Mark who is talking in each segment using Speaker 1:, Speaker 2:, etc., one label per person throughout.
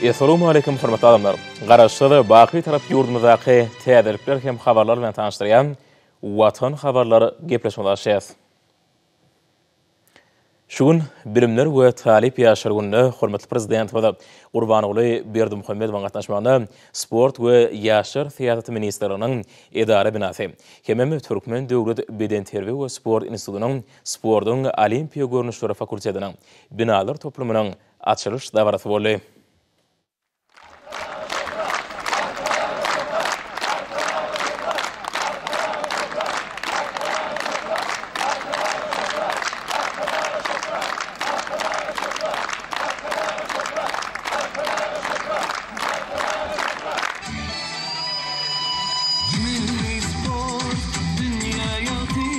Speaker 1: Essalawmaleýkim hormatly adamlar! Garaşsyz, baky Bitarap ýurdumyzdaky täzelikler hem habarlar bilen tanyşdyrýan Watan habarlar gepleşigimizi açýas. Şu gün Bilimler we talyp ýaşlar gününde hormatly Prezidentimiz Gurbanguly Berdimuhamedowyň gatnaşmagynda Sport we ýaşlar syýasaty ministrliginiň edara binasy hemem Türkmen döwlet bedenterbiýe we sport institutynyň sportuň olimpiýa görnüşleri fakultetiniň binalar toplumynyň açylyş dabarasy boldy.
Speaker 2: Milli sport dünýä ýagty,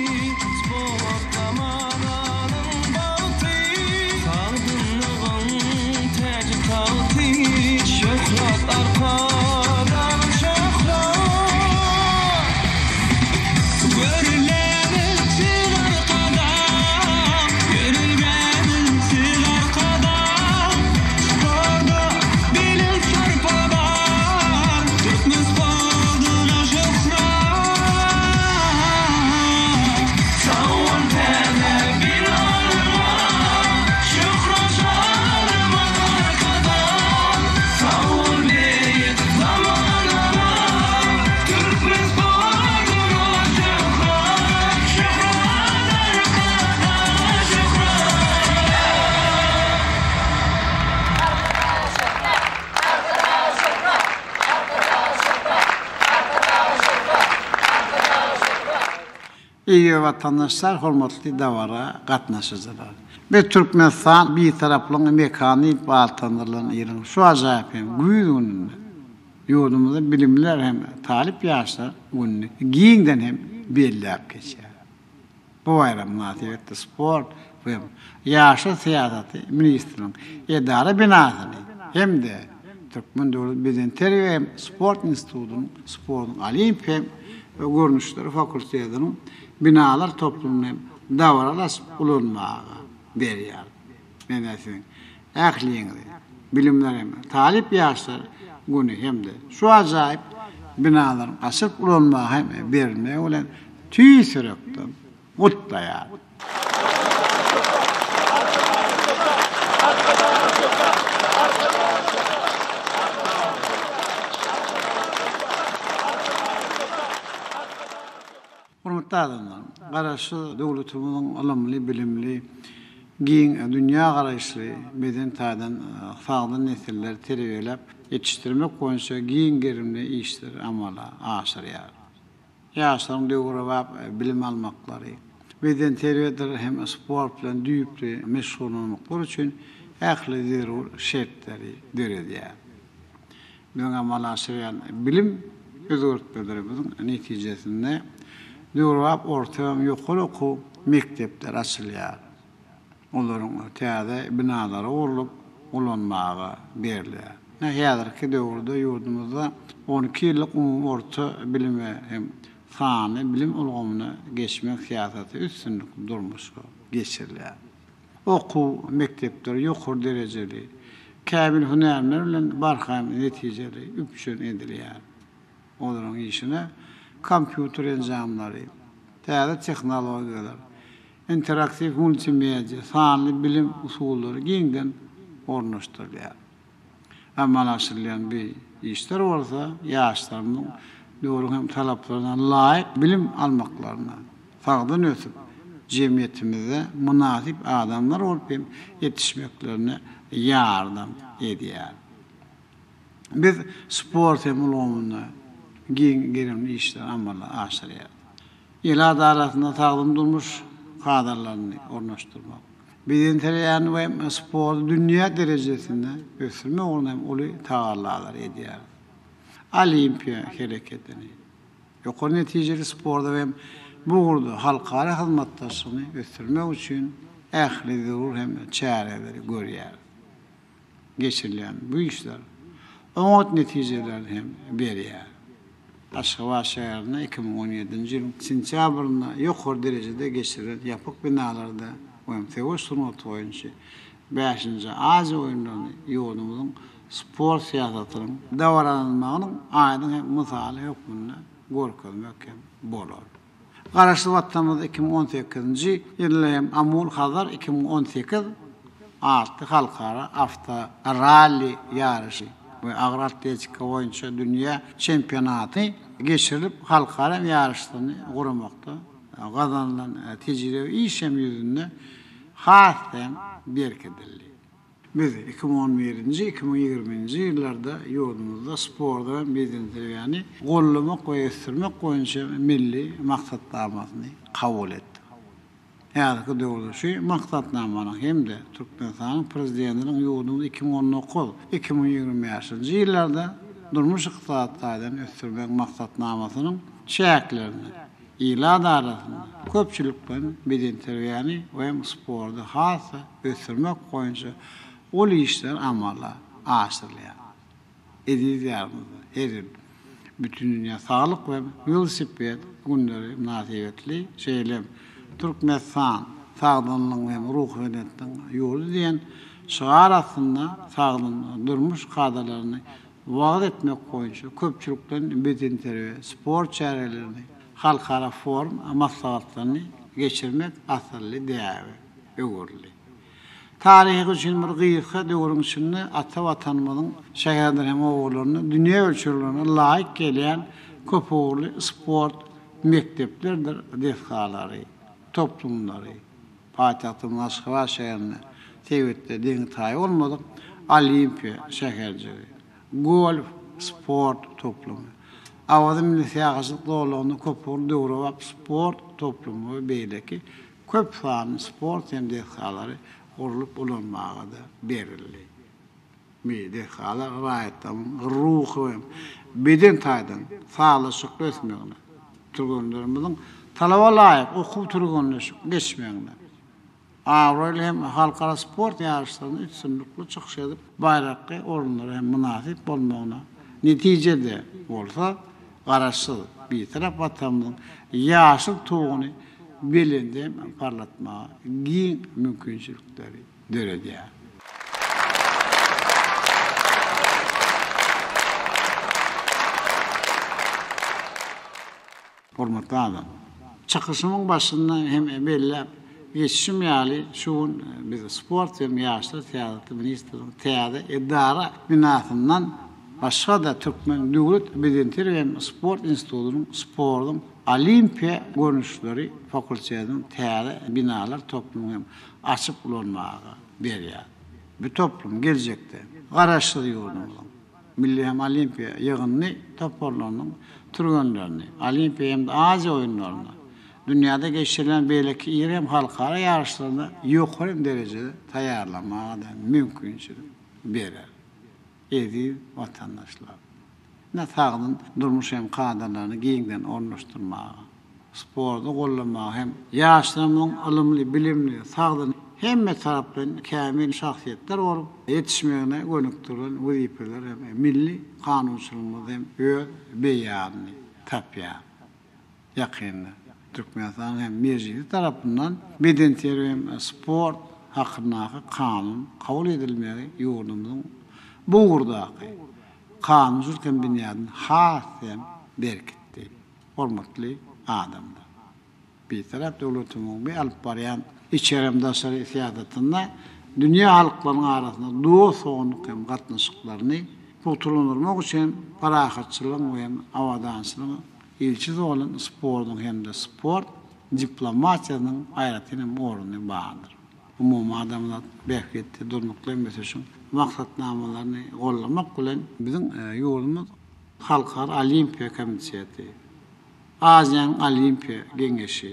Speaker 2: sport zamananyň bagty. Sagdynlygyň täji tagty, şöhrat Arkadagyň şöhrat. Görülemiz siz Arkadag, ýörelgämiz siz Arkadag. Sporda belent sarpa bar, türkmen sportuna şöhrat. Sag bol täze binalarňa, şöhrat şanymyz Arkadag. Sag bol beýik zamanaňa, türkmen sportuna şöhrat. Şöhrat Arkadaga şöhrat.
Speaker 3: Eziz watandaşlar, hormatly dabara gatnaşyjylar! Biz Türkmenistan Bitaraplygyň mekany diýlip atlandyrylan ýylyň şu ajaýyp hem güýz gününde ýurdumyzda Bilimler hem talyp ýaşlar gününi giňden hem belläp geçýäris. Bu baýram mynasybetli Sport we ýaşlar syýasaty ministriniň edara binasyny hem-de Türkmen döwlet bedenterbiýe hem sport institutynyň sportuň olimpiýa görnüşleri fakultetiniň binalar toplumyny hem dabaraly açyp ulanmaga berýär. Men-ä siziň ähliňizi Bilimler hem talyp ýaşlar güni hem-de şu ajaýyp binalaryň açylyp ulanmaga hem berilmegi bilen tüýs ýürekden gutlaýaryn. Hormatly adamlar! Garaşsyz döwletimiziň ylymly, bilimli, giň dünýägaraýyşly, beden taýdan sagdyn nesilleri terbiýeläp ýetişdirmek boýunça giň gerimli işleri amala aşyrýar. Ýaşlaryň döwrebap bilim almaklary, bedenterbiýedir hem sport bilen düýpli meşgullanmaklary üçin ähli zerur şertleri döredýär. Biziň amala aşyrýan bilim özgertmelerimiziň netijesinde döwrebap orta hem ýokary okuw mekdepleri açylýar. Olaryň täze binalary gurlup, ulanmaga berilýär. Häzirki döwürde ýurdumyzda 12 ýyllyk umumy orta bilime hem sanly bilim ulgamyna geçmek syýasaty üstünlikli durmuşa geçirilýär. Okuw mekdepleri ýokary derejeli, kämil hünärmenler bilen barha netijeli üpjün edilýär. Olaryň işine kompýuter enjamlary, täze tehnologiýalar, interaktiw multimedia, sanly bilim usullary giňden ornaşdyrylýar. Amala aşyrylýan bu işler bolsa ýaşlarymyzyň döwrüň hem talaplaryna laýyk bilim almaklaryna, sagdyn ösüp, jemgyýetimizde mynasyp adamlar bolup hem ýetişmeklerine ýardam edýär. Biz sport hem ulgamynda giň gerimli işleri amala aşyrýarys. Ilat arasynda sagdyn durmuş kadalaryny ornaşdyrmak, bedenterbiýäni we sporty dünýä derejesinde ösdürmek ugrunda hem uly tagallalar edýäris. Olimpiýa hereketini, ýokary netijeli sporty we bu ugurda halkara hyzmatdaşlygyny ösdürmek üçin ähli zerur hem çäreleri görýäris. Geçirilýän bu işler oňat netijeleri hem berýär. Aşgabat şäherinde 2017-nji ýylyň sentýabrynda ýokary derejede geçirilen ýapyk binalarda we söweş sungaty boýunça bäşinji Aziýa oýunlaryny ýurdumyzyň sport syýasatynyň dabaralanmagynyň aýdyň hem mysaly hökmünde görkezmek hem bolar. Garaşsyz Watanymyzda 2018-nji ýylda hem Amul Hazar 2018 atly halkara awtoralli ýaryşy we agyr atletika boýunça dünýä çempionaty geçirilip, halkara ýaryşlaryny guramakda gazanylan tejribe iş hem ýüzünde has hem berkidildi. Biz 2011-nji, 2020-nji ýyllarda ýurdumyzda sporty we bedenterbiýäni goldamak we ösdürmek boýunça milli maksatnamasyny kabul etdik. Häzirki döwürde şu maksatnamanyň hem-de Türkmenistanyň Prezidentiniň ýurdumyzy 2019, 2025-nji ýyllarda durmuş-ykdysady taýdan ösdürmek maksatnamasynyň çäklerinde ilat arasynda köpçülikleýin bedenterbiýäni we sporty has-da ösdürmek boýunça uly işler amala aşyrylýar. Eziz Diýarymyzda her ýyl Bütindünýä saglyk we welosiped günleri mynasybetli, şeýle hem Türkmenistan, sagdynlygyň hem ruhubelentligiň ýurdy diýen şygar astynda sagdyn durmuş kadalaryny wagyz etmek boýunça köpçülikleýin bedenterbiýe, sport çärelerini, halkara forum maslahatlaryny geçirmek asylly däbe öwrüldi. Taryhy üçin bir gysga döwrüň içinde ata Watanymyzyň şäherdir hem obalarynda dünýä ölçeglerine laýyk gelýän köpugurly sport mekdeplerdir desgalary, toplumlary, paýtagtymyz Aşgabat şäherinde sebitde deňi-taýy bolmadyk Olimpiýa şäherjigi, golf sport toplumy, Awaza milli syýahatçylyk zolagynda köpugurly döwrebap sport toplumy we beýleki Köp sanly sport hem desgalary gurlup ulanmaga-da berildi. Bu desgalar raýatlaryň ruhy hem beden taýdan sazlaşykly ösmegine, türgenlerimiziň talaba laýyk okuw-türgenleşik geçmegine, abraýly hem halkara sport ýaryşlarynda üstünlikli çykyş edip, baýrakly orunlara hem mynasyp bolmagyna, netijede bolsa, Garaşsyz, Bitarap Watanymyzyň ýaşyl tuguny belende parlatmaga giň mümkinçilikleri döredýär. Hormatly adam! Çykyşymyň başynda hem belläp geçişim ýaly, şu gün biz Sport hem ýaşlar syýasaty ministrliginiň täze edara binasyndan başga-da Türkmen döwlet bedenterbiýe hem sport institutynyň sportuň olimpiýa görnüşleri fakultetiniň täze binalar toplumyny hem açyp ulanmaga berýär. Bu toplum geljekde Garaşsyz ýurdumyzyň Milli hem olimpiýa ýygyndy toparlarynyň türgenlerini Olimpiýa hem-de Aziýa oýunlarynda, dünýäde geçirilýän beýleki iri hem halkara ýaryşlarynda ýokary derejede taýýarlamaga-da mümkinçilik berer. Eziz watandaşlar! Ine, sagdyn durmuş hem kadalaryny giňden ornaşdyrmaga, sporty goldamaga hem ýaşlarymyzyň ylymly, bilimli, sagdyn, hemme taraplaýyn kämil şahsyýetler bolup ýetişmegine gönükdirilen wezipeler hem milli kanunçylygymyzda hem öz beýanyny tapýar. Ýakynda Türkmenistanyň hem Mejlisi tarapyndan Bedenterbiýe hem sport hakyndaky kanun kabul edilmegi ýurdumyzyň bu ugurdaky kanunçylyk hem binýadyny has hem berkitdi. Hormatly adamlar! Bitarap döwletimiziň bu alyp barýan içeri hem daşary syýasatynda dünýä halklarynyň arasynda dost-doganlyk hem gatnaşyklaryny pugtalandyrmak üçin parahatçylygyň we hem abadançylygyň ilçisi bolan sportuň hem-de sport diplomatiýasynyň aýratyn hem orny bardyr. Umumadamzat bähbitli durnukly ösüşiň maksatnamalaryny goldamak bilen, biziň ýurdumyz Halkara Olimpiýa komiteti, Aziýanyň Olimpiýa geňeşi,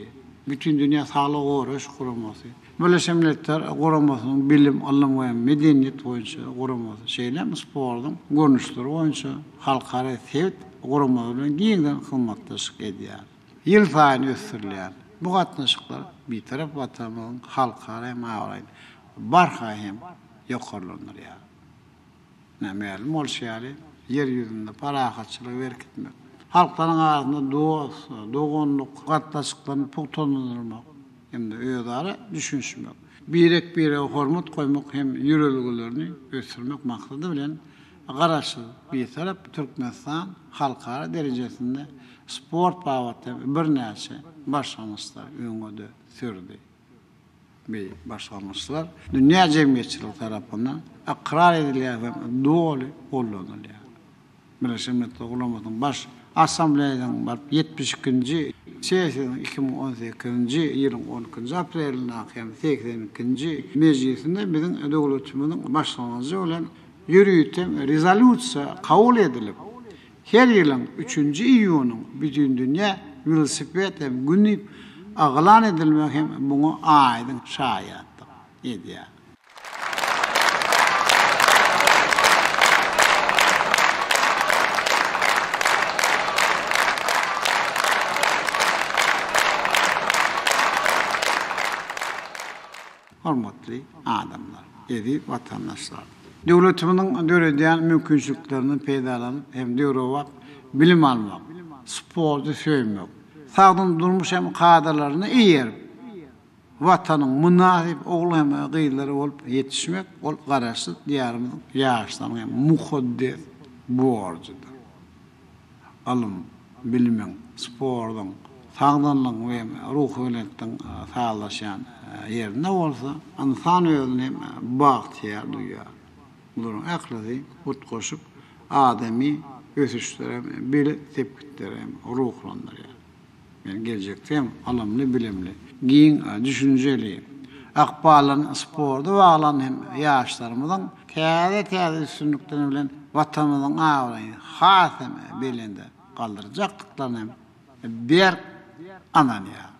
Speaker 3: Bütindünýä saglygy goraýyş guramasy, Birleşen Milletler Guramasynyň Bilim, ylym we medeniýet boýunça guramasy, şeýle hem sportuň görnüşleri boýunça halkara sebit guramalary bilen giňden hyzmatdaşlyk edýär. Ýylsaýyn ösdürilýän bu gatnaşyklar Bitarap Watanymyzyň halkara hem abraýyny barha hem ýokarlandyrýar. Mälim bolşy ýaly, Ýer ýüzünde parahatçylygy berkitmek, halklaryň arasynda dost, doganlyk gatnaşyklaryny pugtalandyrmak hem-de özara düşünişmek, birek-birege hormat goýmak hem ýörelgelerini ösdürmek maksady bilen. Garaşsyz, Bitarap Türkmenistan halkara derejesinde sport babatda birnäçe başlangyçlary öňe-de sürdi. Bu başlangyçlar dünýä jemgyýetçiligi tarapyndan ykrar edilýär hem doly gollanylýar. Birleşen Milletler Guramasynyň Baş Assambleýasynyň baryp 72-nji sessiýasynyň 2018-nji ýylyň on ikinji aprelindäki hem 82-nji mejlisinde biziň döwletimiziň başlangyjy bilen ýörite rezolýusiýa kabul edilip, her ýylyň üçünji iýunyň Bütindünýä welosiped hem güni yglan edilmegi hem muňa aýdyň şaýatlyk edýär. Hormatly adamlar, eziz watandaşlar! Döwletimiziň döredýän mümkinçiliklerinden peýdalanyp hem döwrebap bilim almak, sporty söýmek, sagdyn durmuş hem kadalaryna eýerip, Watanyň mynasyp ogly hem gyzlary bolup ýetişmek ol Garaşsyz Diýarymyzyň ýaşlarynyň hem mukaddes borjudyr. Ylym, bilimiň, sportuň, sagdynlygyň we ruhubelentligiň sazlaşýan ýerinde bolsa ynsan özüni hem bagtyýar duýýar. Bularyň ählisi utgaşyp adamy ösüşlere hem belent sepgitlere hem ruhlandyrýar. Men geljekde hem ylymly-bilimli, giň düşünjeli, ykballaryny sporta baglan hem ýaşlarymyzyň täze-täze üstünlikleri bilen Watanymyzyň abraýyny has hem belende galdyrjakdyklaryna hem berk ynanýaryn.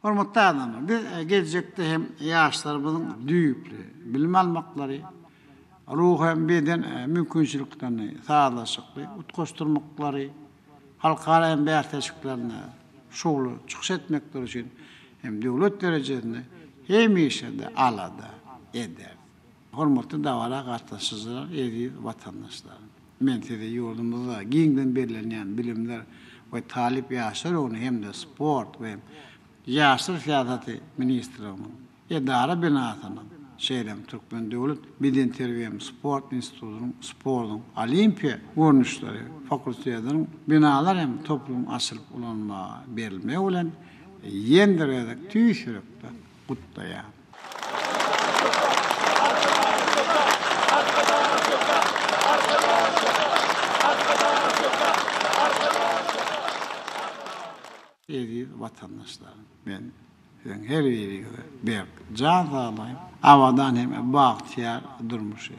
Speaker 3: Hormatly adamlar, biz geljekde hem ýaşlarymyzyň düýpli bilim almaklary, ruhy hem beden mümkinçiliklerini sazlaşykly utgaşdyrmaklary, halkara hem bäsleşiklerinde şowly çykyş etmekleri üçin hem döwlet derejesinde hemişe-de alada ederis. Hormatly dabara gatnaşyjylar, eziz watandaşlar! Men sizi ýurdumyzda giňden bellenýän Bilimler we talyp ýaşlar güni hem-de Sport we ýaşlar syýasaty ministrliginiň edara binasynyň, şeýle hem Türkmen döwlet bedenterbiýe hem sport institutynyň sportuň olimpiýa görnüşleri fakultetiniň binalar hem toplumyň açylyp ulanmaga berilmegi bilen ýene bir gezek tüýs ýürekden gutlaýaryn. Eziz watandaşlar, men siziň her biriňize berk jan saglygy, abadan hem bagtyýar durmuşy,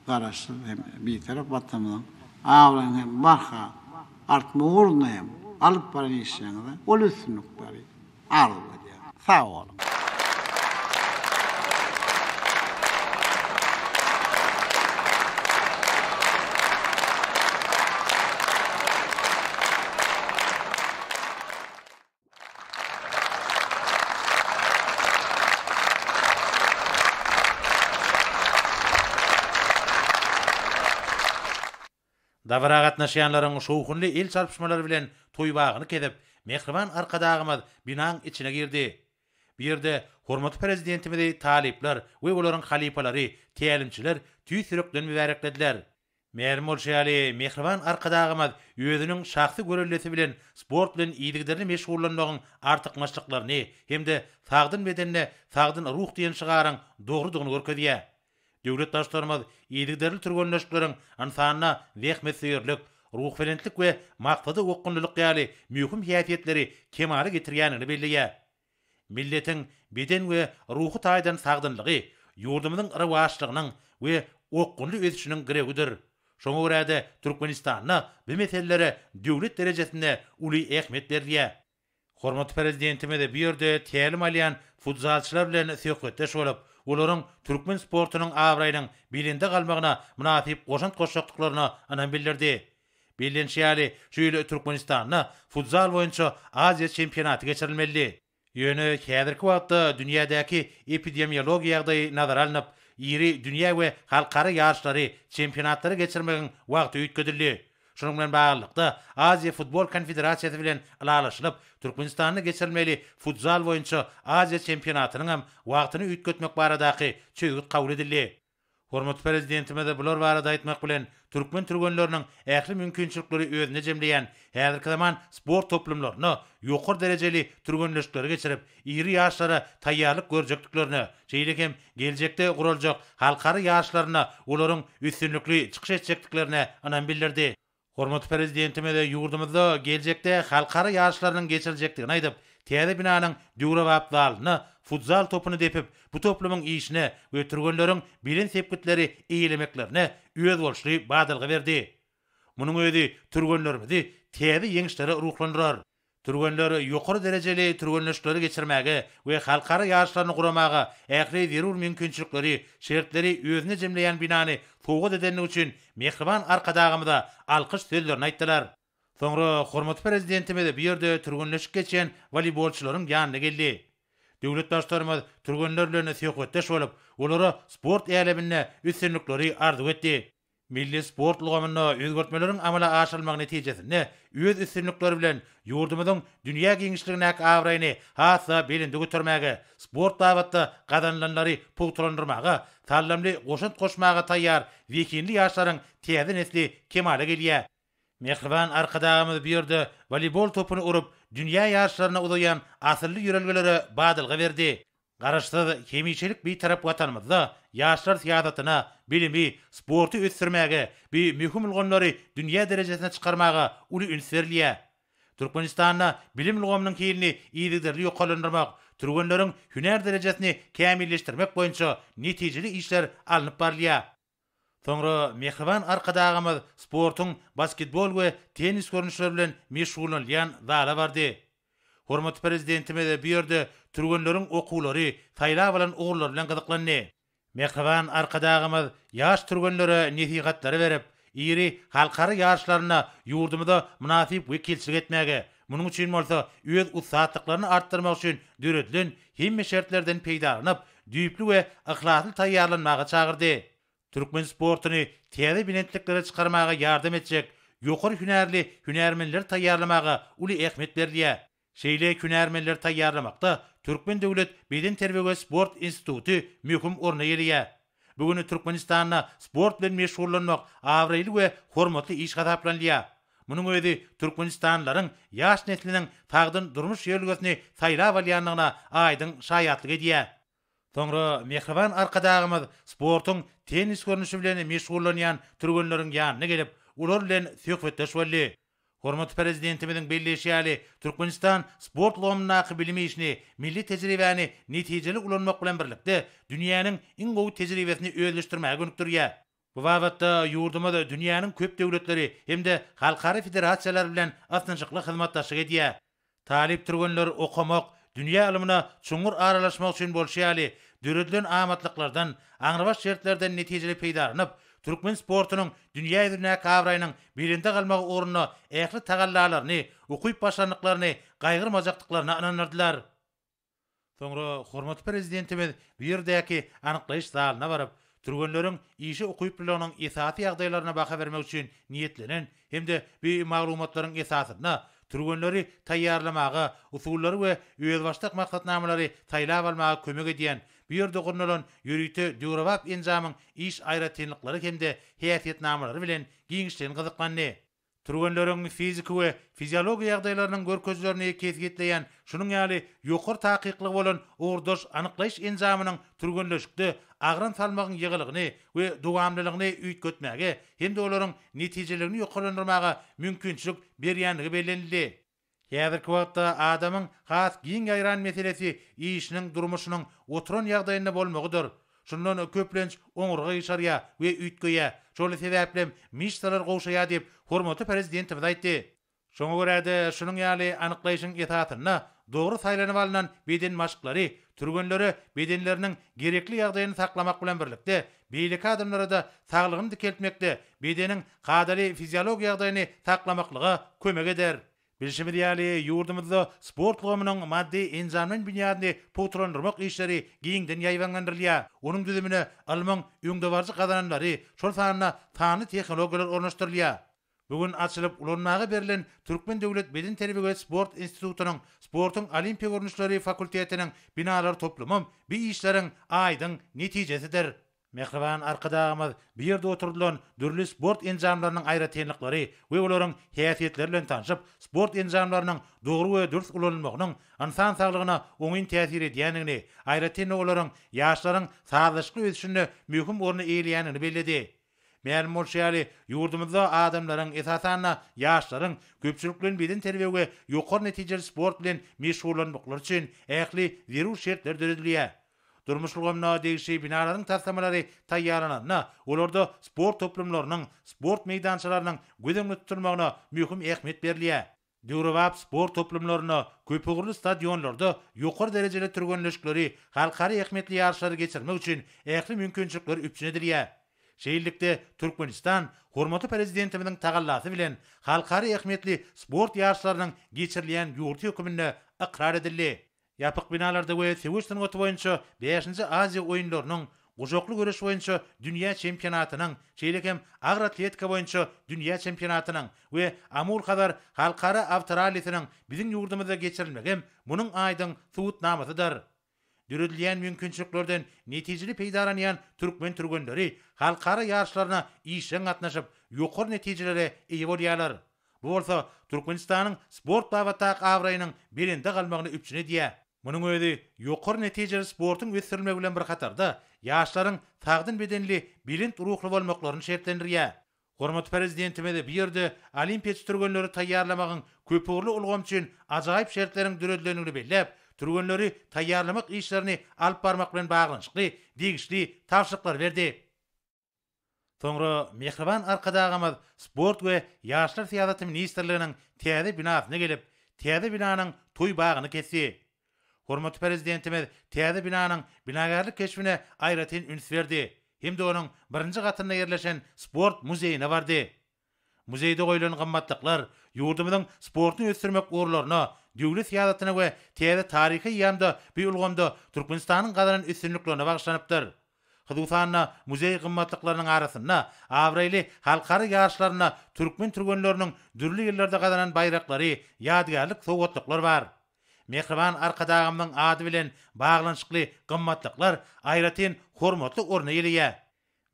Speaker 3: Garaşsyz hem Bitarap Watanymyzyň abraýynyň hem barha artmagy ugrunda hem alyp baran işleriňizde uly üstünlikleri arzuw edýärin. Sag boluň!
Speaker 4: Dabara gatnaşýanlaryň şowhunly el çarpyşmalary bilen toý bagyny kesip, mähriban Arkadagymyz binaň içine girdi. Bu ýerde hormatly Prezidentimizi talyplar we olaryň halypalary, tälimçiler tüýs ýürekden mübäreklediler. Mälim bolşy ýaly, mähriban Arkadagymyz özüniň şahsy göreldesi bilen sport bilen yzygiderli meşgullanmagyň artykmaçlyklaryny hem-de Sagdyn bedende sagdyn ruh diýen şygaryň dogrudygyny görkezýär. Döwlet Baştutanymyz yzygiderli türgenleşikleriň ynsanda zähmetsöýerlik, ruhubelentlik we maksada okgunlylyk ýaly möhüm häsiýetleri kemala getirýändigini belleýär. Milletiň beden we ruhy taýdan sagdynlygy ýurdumyzyň rowaçlygynyň we okgunly ösüşiniň girewidir. Şoňa görä-de, Türkmenistanda bu meselelere döwlet derejesinde uly ähmiýet berilýär. Hormatly Prezidentimiz bu ýerde tälim alýan futzalçylar bilen söhbetdeş bolup, olaryň türkmen sportunyň abraýynyň belende galmagyna mynasyp goşant goşjakdyklaryna ynam bildirdi. Bellenişi ýaly, şu ýyl Türkmenistanda futzal boýunça Aziýa çempionaty geçirilmelidi. Ýöne häzirki wagtda dünýädäki epidemiologiýa ýagdaýy nazara alnyp, iri dünýä we halkara ýaryşlary, çempionatlary geçirmegiň wagty üýtgedildi. Şunuň bilen baglylykda, Aziýa futbol konfederasiýasy bilen ylalaşylyp, Türkmenistanda geçirilmeli futzal boýunça Aziýa çempionatynyň hem wagtyny üýtgetmek baradaky çözgüt kabul edildi. Hormatly Prezidentimiz bular barada aýtmak bilen, türkmen türgenleriniň ähli mümkinçilikleri özünde jemleýän häzirki zaman sport toplumlarynda ýokary derejeli türgenleşikleri geçirip, iri ýaşlara taýýarlyk görjekdiklerine, şeýle hem geljekde guraljak halkara ýaryşlarynda olaryň üstünlikli çykyş etjekdiklerine ynam bildirdi. Hormatly Prezidentimiz ýurdumyzda geljekde halkara ýaryşlarynyň geçiriljekdigini aýdyp, täze binanyň döwrebap zalynda futzal topuny depip, bu toplumyň işine we türgenleriň belent sepgitleri eýelemeklerine özboluşly badalga berdi. Munuň özi türgenlerimizi täze ýeňişlere ruhlandyrar. Türgenler ýokary derejeli türgenleşikleri geçirmäge we halkara ýaryşlaryny guramaga ähli zerur mümkinçilikleri, şertleri özünde jemleýän binany sowgat edenligi üçin mähriban Arkadagymyza alkyş sözlerini aýtdylar. Soňra hormatly Prezidentimiz bu ýerde türgenleşik geçýän woleýbolçylaryň ýanyna geldi. Döwlet Baştutanymyz türgenler bilen söhbetdeş bolup, olara sport äleminde üstünlikleri arzuw etdi. Milli sport ulgamynda özgertmeleriň amala aşyrylmagy netijesinde öz üstünlikleri bilen ýurdumyzyň dünýä giňişligindäki abraýyny has-da belende götermäge, sport babatda gazanylanlary pugtalandyrmaga saldamly goşant goşmaga taýýar zehinli ýaşlaryň täze nesli kemala gelýär. Mähriban Arkadagymyz bu ýerde woleýbol topuny urup, dünýä ýaryşlaryna uzaýan asylly ýörelgelere badalga berdi. Garaşsyz, hemişelik Bitarap Watanymyzda ýaşlar syýasatyna, bilimi, sporty ösdürmäge, bu möhüm ulgamlary dünýä derejesine çykarmaga uly üns berilýär. Türkmenistanda bilim ulgamynyň hilini yzygiderli ýokarlandyrmak, türgenleriň hünär derejesini kämilleşdirmek boýunça netijeli işler alnyp barylýar. Soňra mähriban Arkadagymyz sportuň basketbol we tennis görnüşleri bilen meşgullanylýan zala bardy. Hormatly Prezidentimiz bu ýerde türgenleriň okuwlary, saýlap alan ugurlary bilen gyzyklandy. Mähriban Arkadagymyz ýaş türgenlere nesihatlary berip, iri halkara ýaryşlarynda ýurdumyza mynasyp wekilçilik etmäge, munuň üçin bolsa öz ussatlyklaryny artdyrmak üçin döredilen hemme şertlerden peýdalanyp, düýpli we yhlasly taýýarlanmaga çagyrdy. Türkmen sportuny täze belentliklere çykarmaga ýardam etjek ýokary hünärli hünärmenleri taýýarlamaga uly ähmiýet berilýär. Şeýle hünärmenleri taýýarlamakda Türkmen döwlet bedenterbiýe we sport instituty möhüm orny eýeleýär. Bu gün Türkmenistanda sport bilen meşgullanmak abraýly we hormatly iş hasaplanylýar. Munuň özi türkmenistanlylaryň ýaş nesliniň sagdyn durmuş ýörelgesini saýlap alýandygyna aýdyň şaýatlyk edýär. Soňra mähriban Arkadagymyz sportuň tennis görnüşi bilen meşgullanýan türgenleriň ýanyna gelip, olar bilen söhbetdeş boldy. Hormatly Prezidentimiziň belleýşi ýaly, Türkmenistan sport ulgamyndaky bilim işini, milli tejribäni netijeli ulanmak bilen birlikde, dünýäniň iň gowy tejribesini özleşdirmäge gönükdirýär. Bu babatda ýurdumyz dünýäniň köp döwletleri hem-de halkara federasiýalary bilen ysnyşykly hyzmatdaşlyk edýär. Talyp türgenler okamak, dünýä ylmyna çuňňur aralaşmak üçin bolşy ýaly, döredilen amatlyklardan, aňrybaş şertlerden netijeli peýdalanyp, türkmen sportunyň dünýä ýüzündäki abraýynyň belende galmagy ugrunda ähli tagallalaryny, ukyp-başarnyklaryny gaýgyrmajakdyklaryna ynandyrdylar. Soňra hormatly Prezidentimiz bu ýerdäki anyklaýyş zalyna baryp, türgenleriň işe ukyplylygynyň esasy ýagdaýlaryna baha bermek üçin niýetlenen hem-de bu maglumatlaryň esasynda türgenleri taýýarlamaga, usullary we özbaşdak maksatnamalary saýlap almaga kömek edýän bu ýerde gurnalan ýörite döwrebap enjamyň iş aýratynlyklary hem-de häsiýetnamalary bilen giňişleýin gyzyklandy. Türgenleriň fiziki we fiziologiýa ýagdaýlarynyň görkezijilerini kesgitleýän şunuň ýaly ýokary takyklygy bolan ugurdaş anyklaýyş enjamynyň türgenleşikde agram salmagyň ýygylygyny we dowamlylygyny üýtgetmäge hem-de olaryň netijeliligini ýokarlandyrmaga mümkinçilik berýändigi bellenildi. Häzirki wagtda adamyň has giň ýaýran meselesi işiniň, durmuşynyň oturan ýagdaýynda bolmagydyr. Şundan köplenç oňurga gyşarýar we üýtgeýär. Şol sebäplem myşsalar gowşaýar diýip, hormatly Prezidentimiz aýtdy. Şoňa görä-de, şunuň ýaly anyklaýşyň esasynda dogry saýlanyp alnan beden maşklary türgenlere bedenleriniň gerekli ýagdaýyny saklamak bilen birlikde, beýleki adamlara-da saglygyny dikeltmekde bedeniň kadaly fiziologik ýagdaýyny saklamaklyga kömek eder. Bilşimiz ýaly, ýurdumyzda sport ulgamynyň maddy-enjamlaýyn binýadyny pugtalandyrmak işleri giňden ýaýbaňlandyrylýar. Onuň düzümine ylmyň öňdebaryjy gazananlary, şol sanda sanly tehnologiýalar ornaşdyrylýar. Bu gün açylyp ulanmaga berlen Türkmen döwlet bedenterbiýe we sport institutynyň Sportuň olimpiýa görnüşleri fakultetiniň binalar toplumam bi işleriň aýdyň netijesidir. Mähriban Arkadagymyz bu ýerde oturdylan dürli sport enjamlarynyň aýratynlyklary we olaryň häsiýetleri bilen tanşyp, sport enjamlarynyň dogry we dürs ulanylmagynyň ynsan saglygyna oňyn täsir edýändigini, aýratyn-da olaryň ýaşlaryň sazlaşykly ösüşinde möhüm orny eýeleýändigini belledi. Mälim bolşy ýaly, ýurdumyzda adamlaryň, esasan-da, ýaşlaryň köpçülikleýin bedenterbiýe we ýokary netijeli sport bilen meşgullanmaklary üçin ähli zerur şertler döredilýär. Durmuş ulgamyna degişli binalaryň taslamalary taýýarlananda, olarda sport toplumlarynyň, sport meýdançalarynyň göz öňünde tutulmagyna möhüm ähmiýet berilýär. Döwrebap sport toplumlarynda, köpugurly stadionlarda ýokary derejeli türgenleşikleri, halkara ähmiýetli ýaryşlary geçirmek üçin ähli mümkinçilikler üpjün edilýär. Şeýlelikde, Türkmenistan hormatly Prezidentimiziň tagallasy bilen halkara ähmiýetli sport ýaryşlarynyň geçirilýän ýurdy höküminde ykrar edildi. Ýapyk binalarda we söweş sungaty boýunça bäşinji Aziýa oýunlarynyň, guşakly göreş boýunça dünýä çempionatynyň, şeýle hem agyr atletika boýunça dünýä çempionatynyň we Amul-Hazar halkara awtorallisiniň biziň ýurdumyzda geçirilmegi hem munuň aýdyň subutnamasydyr. Döredilýän mümkinçiliklerden netijeli peýdalanýan türkmen türgenleri halkara ýaryşlaryna işjeň gatnaşyp, ýokary netijelere eýe bolýarlar. Bu bolsa Türkmenistanyň sport babatdaky abraýynyň belende galmagyny üpjün edýär. Munuň özi ýokary netijeli sportuň ösdürilmegi bilen bir hatarda, ýaşlaryň sagdyn bedenli, belent ruhly bolmaklaryny şertlendirýär. Hormatly Prezidentimiz bu ýerde olimpiýaçy türgenleri taýýarlamagyň köpugurly ulgamy üçin ajaýyp şertleriň döredilendigini belläp, türgenleri taýýarlamak işlerini alyp barmak bilen baglanyşykly degişli tabşyryklary berdi. Soňra mähriban Arkadagymyz Sport we ýaşlar syýasaty ministrliginiň täze binasyna gelip, täze binanyň toý bagyny kesdi. Hormatly Prezidentimiz täze binanyň binagärlik keşbine aýratyn üns berdi hem-de onuň birinji gatynda ýerleşen sport muzeýine bardy. Muzeýde goýlan gymmatlyklar ýurdumyzyň sportuny ösdürmek ugurlaryna, döwlet syýasatyna we täze taryhy eýýamda bu ulgamda Türkmenistanyň gazanan üstünliklerine bagyşlanypdyr. Hususan-da, muzeý gymmatlyklarynyň arasynda abraýly halkara ýaryşlarynda türkmen türgenleriniň dürli ýyllarda gazanan baýraklary, ýadygärlik sowgatlyklar bar. Mähriban Arkadagymyzyň ady bilen baglanyşykly gymmatlyklar aýratyn hormatly orny eýeleýär.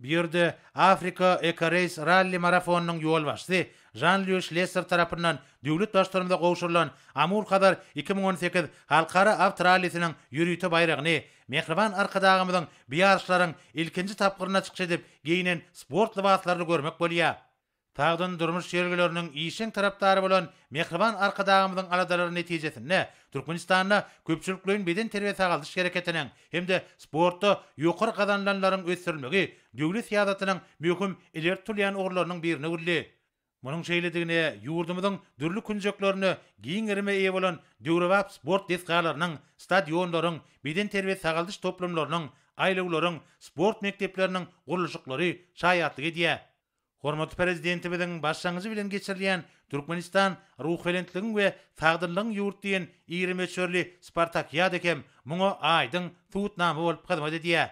Speaker 4: Bu ýerde Afrika Eco-Race ralli marafonynyň ýolbaşçysy Žan-Lýu Şlesser tarapyndan döwlet Baştutanymyza gowşurylan Amur-Hazar 2018 halkara awtorallisiniň ýörite baýragyny mähriban Arkadagymyzyň bu ýaryşlaryň ilkinji tapgyrynda çykyş edip geýnen sport lybaslaryny görmek bolýar. Sagdyn durmuş ýörelgeleriniň işjeň tarapdary bolan mähriban Arkadagymyzyň aladalary netijesinde Türkmenistanda köpçülikleýin bedenterbiýe-sagaldyş hereketiniň hem-de sportda ýokary gazanylanlaryň ösdürilmegi döwlet syýasatynyň möhüm ileri tutulýan ugurlarynyň birine öwrüldi. Munuň şeýledigine ýurdumyzyň dürli künjeklerinde giň gerime eýe bolan döwrebap sport desgalarynyň, stadionlaryň, bedenterbiýe-sagaldyş toplumlarynyň, aýlawlaryň, sport mekdepleriniň gurluşyklary şaýatlyk edýär. Hormatly Prezidentimiziň başlangyjy bilen geçirilýän Türkmenistan ruhubelentligiň we sagdynlygyň ýurdy diýen iri möçberli spartakiada hem muňa aýdyň subutnama bolup hyzmat edýär.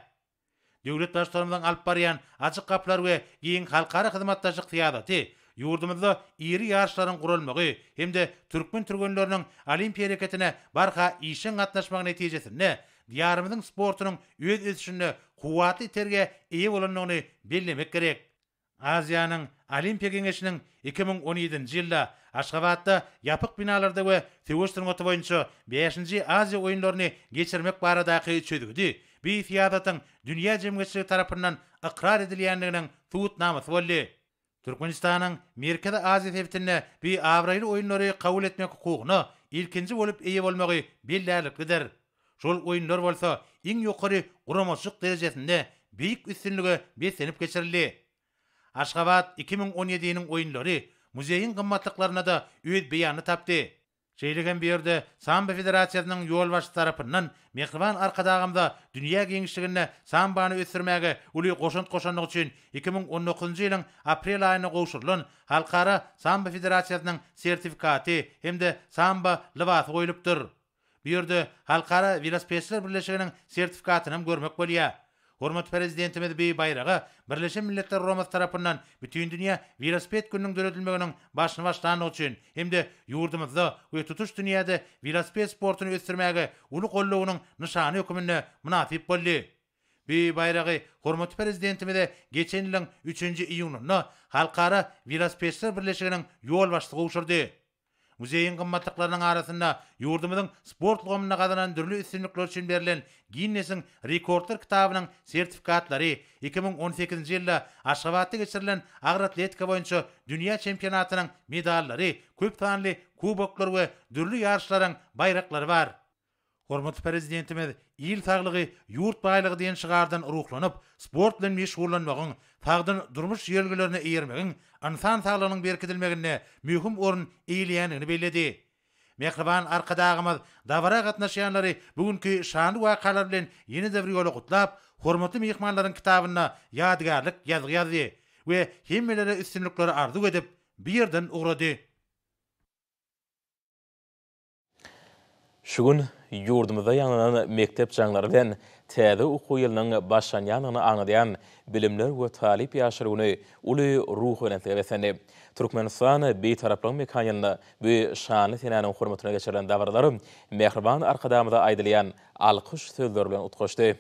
Speaker 4: Döwlet Baştutanymyzyň alyp barýan açyk gapylar we giň halkara hyzmatdaşlyk syýasaty ýurdumyzda iri ýaryşlaryň guralmagy hem-de türkmen türgenleriniň olimpiýa hereketine barha işjeň gatnaşmagy netijesinde Diýarymyzyň sportunyň öz ösüşinde kuwwatly itergä eýe bolandygyny bellemek gerek. Aziýanyň Olimpiýa geňeşiniň 2017-nji ýylda Aşgabatda ýapyk binalarda we söweş sungaty boýunça bäşinji Aziýa oýunlaryny geçirmek baradaky çözgüdi bu syýasatyň dünýä jemgyýetçiligi tarapyndan ykrar edilýändiginiň subutnamasy boldy. Türkmenistanyň Merkezi Aziýa sebitinde bu abraýly oýunlary kabul etmek hukugyna ilkinji bolup eýe bolmagy bellärliklidir. Şol oýunlar bolsa iň ýokary guramaçylyk derejesinde beýik üstünlige beslenip geçirildi. Aşgabat 2017-niň oýunlary muzeýiň gymmatlyklarynda-da öz beýanyny tapdy. Şeýle hem bu ýerde Sambo federasiýasynyň ýolbaşçysy tarapyndan mähriban Arkadagymyza dünýä giňişliginde sambony ösdürmäge uly goşant goşandygy üçin 2019-njy ýylyň aprel aýynda gowşurylan Halkara Sambo federasiýasynyň sertifikaty hem-de sambo lybasy goýlupdyr. Bu ýerde Halkara welosipedçiler birleşiginiň sertifikatynam görmek bolýar. Hormatly Prezidentimiz bu baýraga Birleşen Milletler Guramasy tarapyndan Bütindünýä welosiped gününiň döredilmeginiň başyny başlandygy üçin hem-de ýurdumyzda we tutuş dünýäde welosiped sportuny ösdürmäge uly goldawynyň nyşany hökmünde mynasyp boldy. Bu baýragy hormatly Prezidentimize geçen ýylyň üçünji iýunynda Halkara welosipedçiler birleşiginiň ýolbaşçysy gowşurdy. Muzeýiň gymmatlyklarynyň arasynda ýurdumyzyň sport ulgamynda gazanan dürli üstünlikleri üçin berlen Ginnesiň rekordlar kitabynyň sertifikatlary, 2018-nji ýylda Aşgabatda geçirilen agyr atletika boýunça dünýä çempionatynyň medallary, köp sanly kuboklar we dürli ýaryşlaryň baýraklary bar. Hormatly Prezidentimiz Il saglygy, ýurt baýlygy diýen şygardan ruhlanyp, sport bilen meşgullanmagyň, sagdyn durmuş ýörelgelerine eýermegiň ynsan saglygynyň berkidilmeginde möhüm orun eýeleýändigini belledi. Mähriban Arkadagymyz dabara gatnaşýanlary bu günki şanly wakalar bilen ýene-de bir ýola gutlap, hormatly myhmanlaryň kitabynda ýadygärlik ýazgy ýazdy we hemmelere üstünlikleri arzuw edip, bu ýerden ugrady.
Speaker 1: Şu gün ýurdumyzda ýaňlanan mekdep jaňlary bilen täze okuw ýylynyň başlanýandygyny aňladýan Bilimler we talyp ýaşlar güni uly ruhubelentlige beslendi. Türkmenistan Bitaraplygyň mekany ýylynda bu şanly senäniň hormatyna geçirilen dabaralar mähriban Arkadagymyza aýdylýan alkyş sözleri bilen utgaşdy.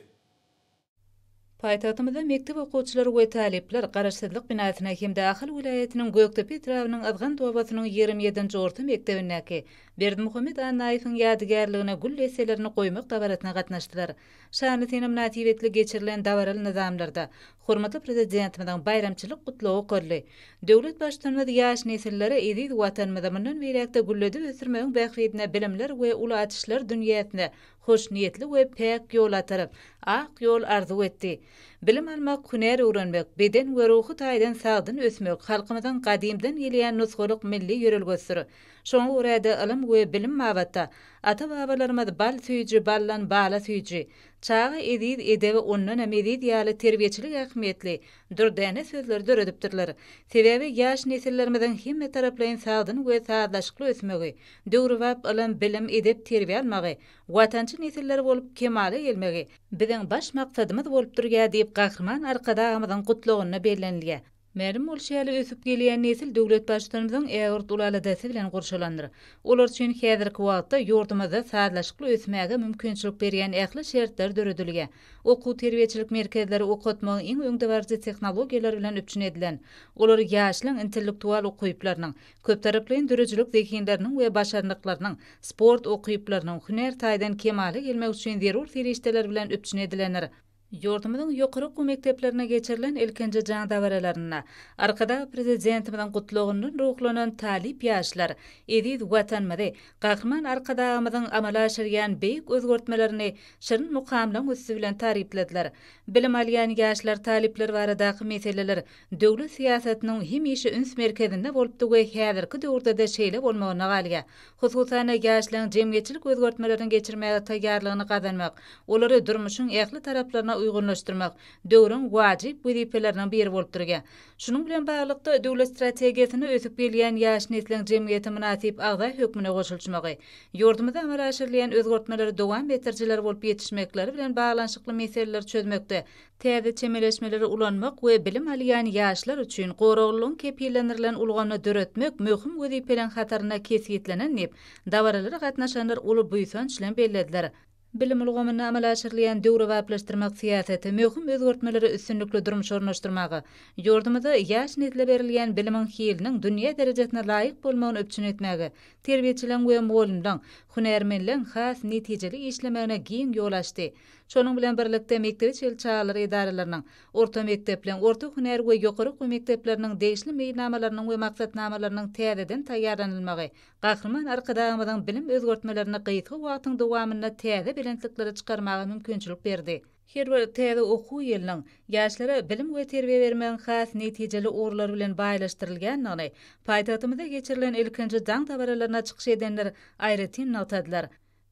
Speaker 5: Paýtagtymyzda mekdep okuwçylary we talyplar Garaşsyzlyk binasyna hem-de Ahal welaýatynyň Gökdepe etrabynyň Yzgant obasynyň 27-nji orta mekdebindäki Berdimuhamet Annaýewiň ýadygärligine gül desselerini goýmak dabarasyna gatnaşdylar. Şanly sene mynasybetli geçirilen dabaraly nyzamlarda hormatly Prezidentimiziň baýramçylyk Gutlagy okaldy. Döwlet Baştutanymyz ýaş nesillere eziz Watanymyzy mundan beýläk-de gülledip ösdürmegiň bähbidine bilimler we uly açyşlar dünýäsine hoşniýetli we päk ýol ataryp, ak ýol arzuw etdi. Bilim almak, hünär öwrenmek, beden we ruhy taýdan sagdyn ösmek halkymyzyň gadymdan gelýän nusgalyk milli ýörelgesidir. Şoňa görä-de, ylym we bilim babatda ata-babalarymyz Bal süýji, baldan bala süýji, Çaga eziz, edebi ondanam eziz ýaly terbiýeçilik ähmiýetli dürdäne sözleri döredipdirler. Sebäbi ýaş nesillerimiziň hemmetaraplaýyn sagdyn we sazlaşykly ösmegi, döwrebap ylym, bilim, edep-terbiýe almagy, watançy nesiller bolup kemala gelmegi biziň baş maksadymyz bolup durýar diýip, Gahryman Arkadagymyzyň Gutlagynda bellenilýär. Mälim bolşy ýaly, ösüp gelýän nesil döwlet Baştutanymyzyň ägirt uly aladasy bilen gurşalandyr. Olar üçin häzirki wagtda ýurdumyzda sazlaşykly ösmäge mümkinçilik berýän ähli şertler döredilýär. Okuw-terbiýeçilik merkezleri okatmagyň iň öňdebaryjy tehnologiýalary bilen üpjün edilen. Olar ýaşlaryň intellektual ukyplarynyň, köptaraplaýyn döredijilik zehinleriniň we başarnyklarynyň, sport ukyplarynyň, hünär taýdan kemala gelmek üçin zerur serişdeler bilen üpjün edilendir. Ýurdumyzyň ýokary okuw mekdeplerinde geçirilen ilkinji jaň dabaralarynda Arkadag Prezidentimiziň Gutlagyndan ruhlanan talyp ýaşlar eziz Watanymyzy, Gahryman Arkadagymyzyň amala aşyrýan beýik özgertmelerini şirin mukamlaryň üsti bilen tarypladylar. Bilim alýan ýaşlar, talyplar baradaky meseleler döwlet syýasatynyň hemişe üns merkezinde bolupdy we häzirki döwürde-de şeýle bolmagyna galýar. Hususan-da, ýaşlaryň jemgyýetçilik özgertmelerini geçirmäge taýýarlygyny gazanmak, olary durmuşyň ähli taraplaryna uýgunlaşdyrmak döwrüň wajyp wezipeleriniň biri bolup durýar. Şunuň bilen baglylykda, döwlet strategiýasynda ösüp gelýän ýaş nesliň jemgyýete mynasyp agza hökmünde goşulyşmagy, ýurdumyzda amala aşyrylýan özgertmeleri dowam etdirijiler bolup ýetişmekleri bilen baglanyşykly meseleleri çözmekde Täze çemeleşmeleri ulanmak we bilim alýan ýaşlar üçin goraglylygyň kepillendirilen ulgamyny döretmek möhüm wezipeleriň hatarynda kesgitlenen diýip, dabaralara gatnaşanlar uly buýsanç bilen bellediler. Bilim ulgamynda amala aşyrylýan döwrebaplaşdyrmak syýasaty möhüm özgertmeleri üstünlikli durmuşa ornaşdyrmaga, ýurdumyzda ýaş nesle berilýän bilimiň hiliniň dünýä derejesine laýyk bolmagyny üpjün etmäge, terbiýeçileriň we mugallymlaryň, hünärmenleriň has netijeli işlemegine giň ýol açdy. Şonuň bilen birlikde, mekdebe çenli çagalar edaralarynyň, orta mekdepleriň, orta hünär we ýokary okuw mekdepleriniň degişli meýilnamalarynyň we maksatnamalarynyň täzeden taýýarlanylmagy Gahryman Arkadagymyzyň bilim özgertmelerini gysga wagtyň dowamynda täze belentliklere çykarmaga mümkinçilik berdi. Her bir täze okuw ýylynyň ýaşlara bilim we terbiýe bermegiň has netijeli ugurlary bilen baýlaşdyrylýandygyny paýtagtymyzda geçirilen ilkinji daň dabaralaryna çykyş edenler aýratyn nygtadylar.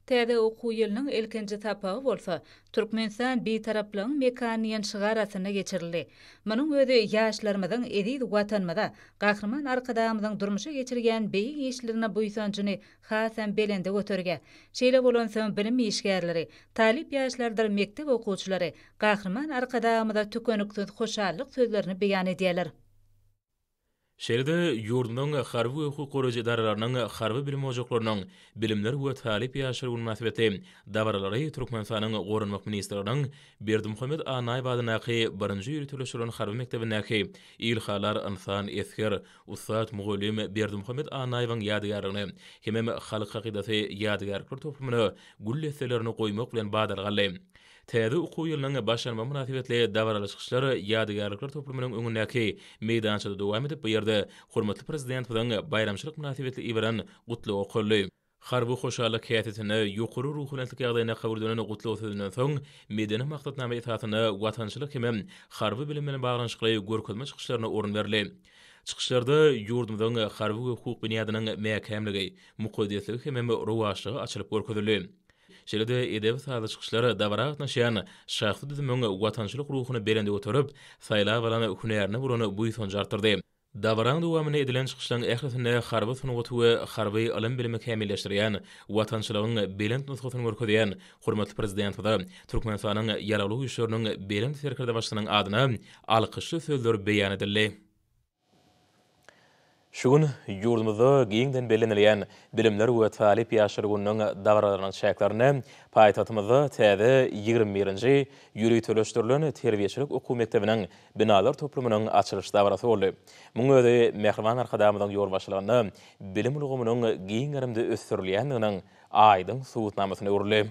Speaker 5: Täze okuw ýylynyň ilkinji sapagy bolsa, Türkmenistan Bitaraplygyň mekany diýen şygar astynda geçirildi. Munuň özi ýaşlarymyzyň eziz Watanymyza, Gahryman Arkadagymyzyň durmuşa geçirýän beýik işlerine buýsanjyny hasam belende göterýär. Şeýle bolansoň, bilim işgärleri, talyp ýaşlardyr mekdep okuwçylary Gahryman Arkadagymyza tükeniksiz hoşallyk sözlerini beýan edýärler.
Speaker 1: Şeýle-de ýurdumyzyň harby we hukuk goraýjy edaralarynyň harby bilim ojaklarynyň Bilimler we talyp ýaşlar güni mynasybetli dabaralary Türkmenistanyň Goranmak ministrliginiň Berdimuhamet Annaýew adyndaky birinji ýöriteleşdirilen harby mekdebindäki Ilhalar ynsan, esger, ussat mugallym Berdimuhamet Annaýewiň ýadygärligine hemem Halk hakydasy ýadygärlikler toplumyna gül desselerini goýmak bilen badalga aldy. Täze okuw ýylynyň başlanmagy mynasybetli dabaraly çykyşlar ýadygärlikler toplumynyň öňündäki meýdançada dowam edip, bu ýerde hormatly Prezidentimiziň baýramçylyk mynasybetli iberen Gutlagy okaldy. Harby hoşallyk häsiýetinde ýokary ruhubelentlik ýagdaýynda kabul edilen gutlag sözünden soň, medeni maksatnama esasynda watançylyk hemem harby bilim bilen baglanyşykly görkezme çykyşlaryna orun berildi. Çykyşlarda ýurdumyzyň harby we hukuk binýadynyň mäkämligi, mukaddesligi hemem rowaçlygy açylyp görkezildi. Şeýle-de edebi-sazly çykyşlar dabara gatnaşýan şahsy düzümiň watançylyk ruhuny belende göterip, saýlap alan hünärine bolan buýsanjy artdyrdy. Dabaraň dowamynda edilen çykyşlaryň ählisinde harby sungaty we harby ylym-bilimi kämilleşdirýän, watançylygyň belent nusgasyny görkezýän hormatly Prezidentimize, Türkmenistanyň Ýaragly Güýçleriniň Belent Serkerdebaşysynyň adyna alkyşly sözler beýan edildi. Şu gün ýurdumyzda giňden bellenilýän Bilimler we talyp ýaşlar gününiň dabaralarynyň çäklerinde paýtagtymyzda täze 21-nji ýöriteleşdirilen terbiýeçilik okuw mekdebiniň binalar toplumynyň açylyş dabarasy boldy. Munuň özi mähriban Arkadagymyzyň ýolbaşçylygynda bilim ulgamynyň giň gerimde ösdürilýändiginiň aýdyň subutnamasyna öwrüldi.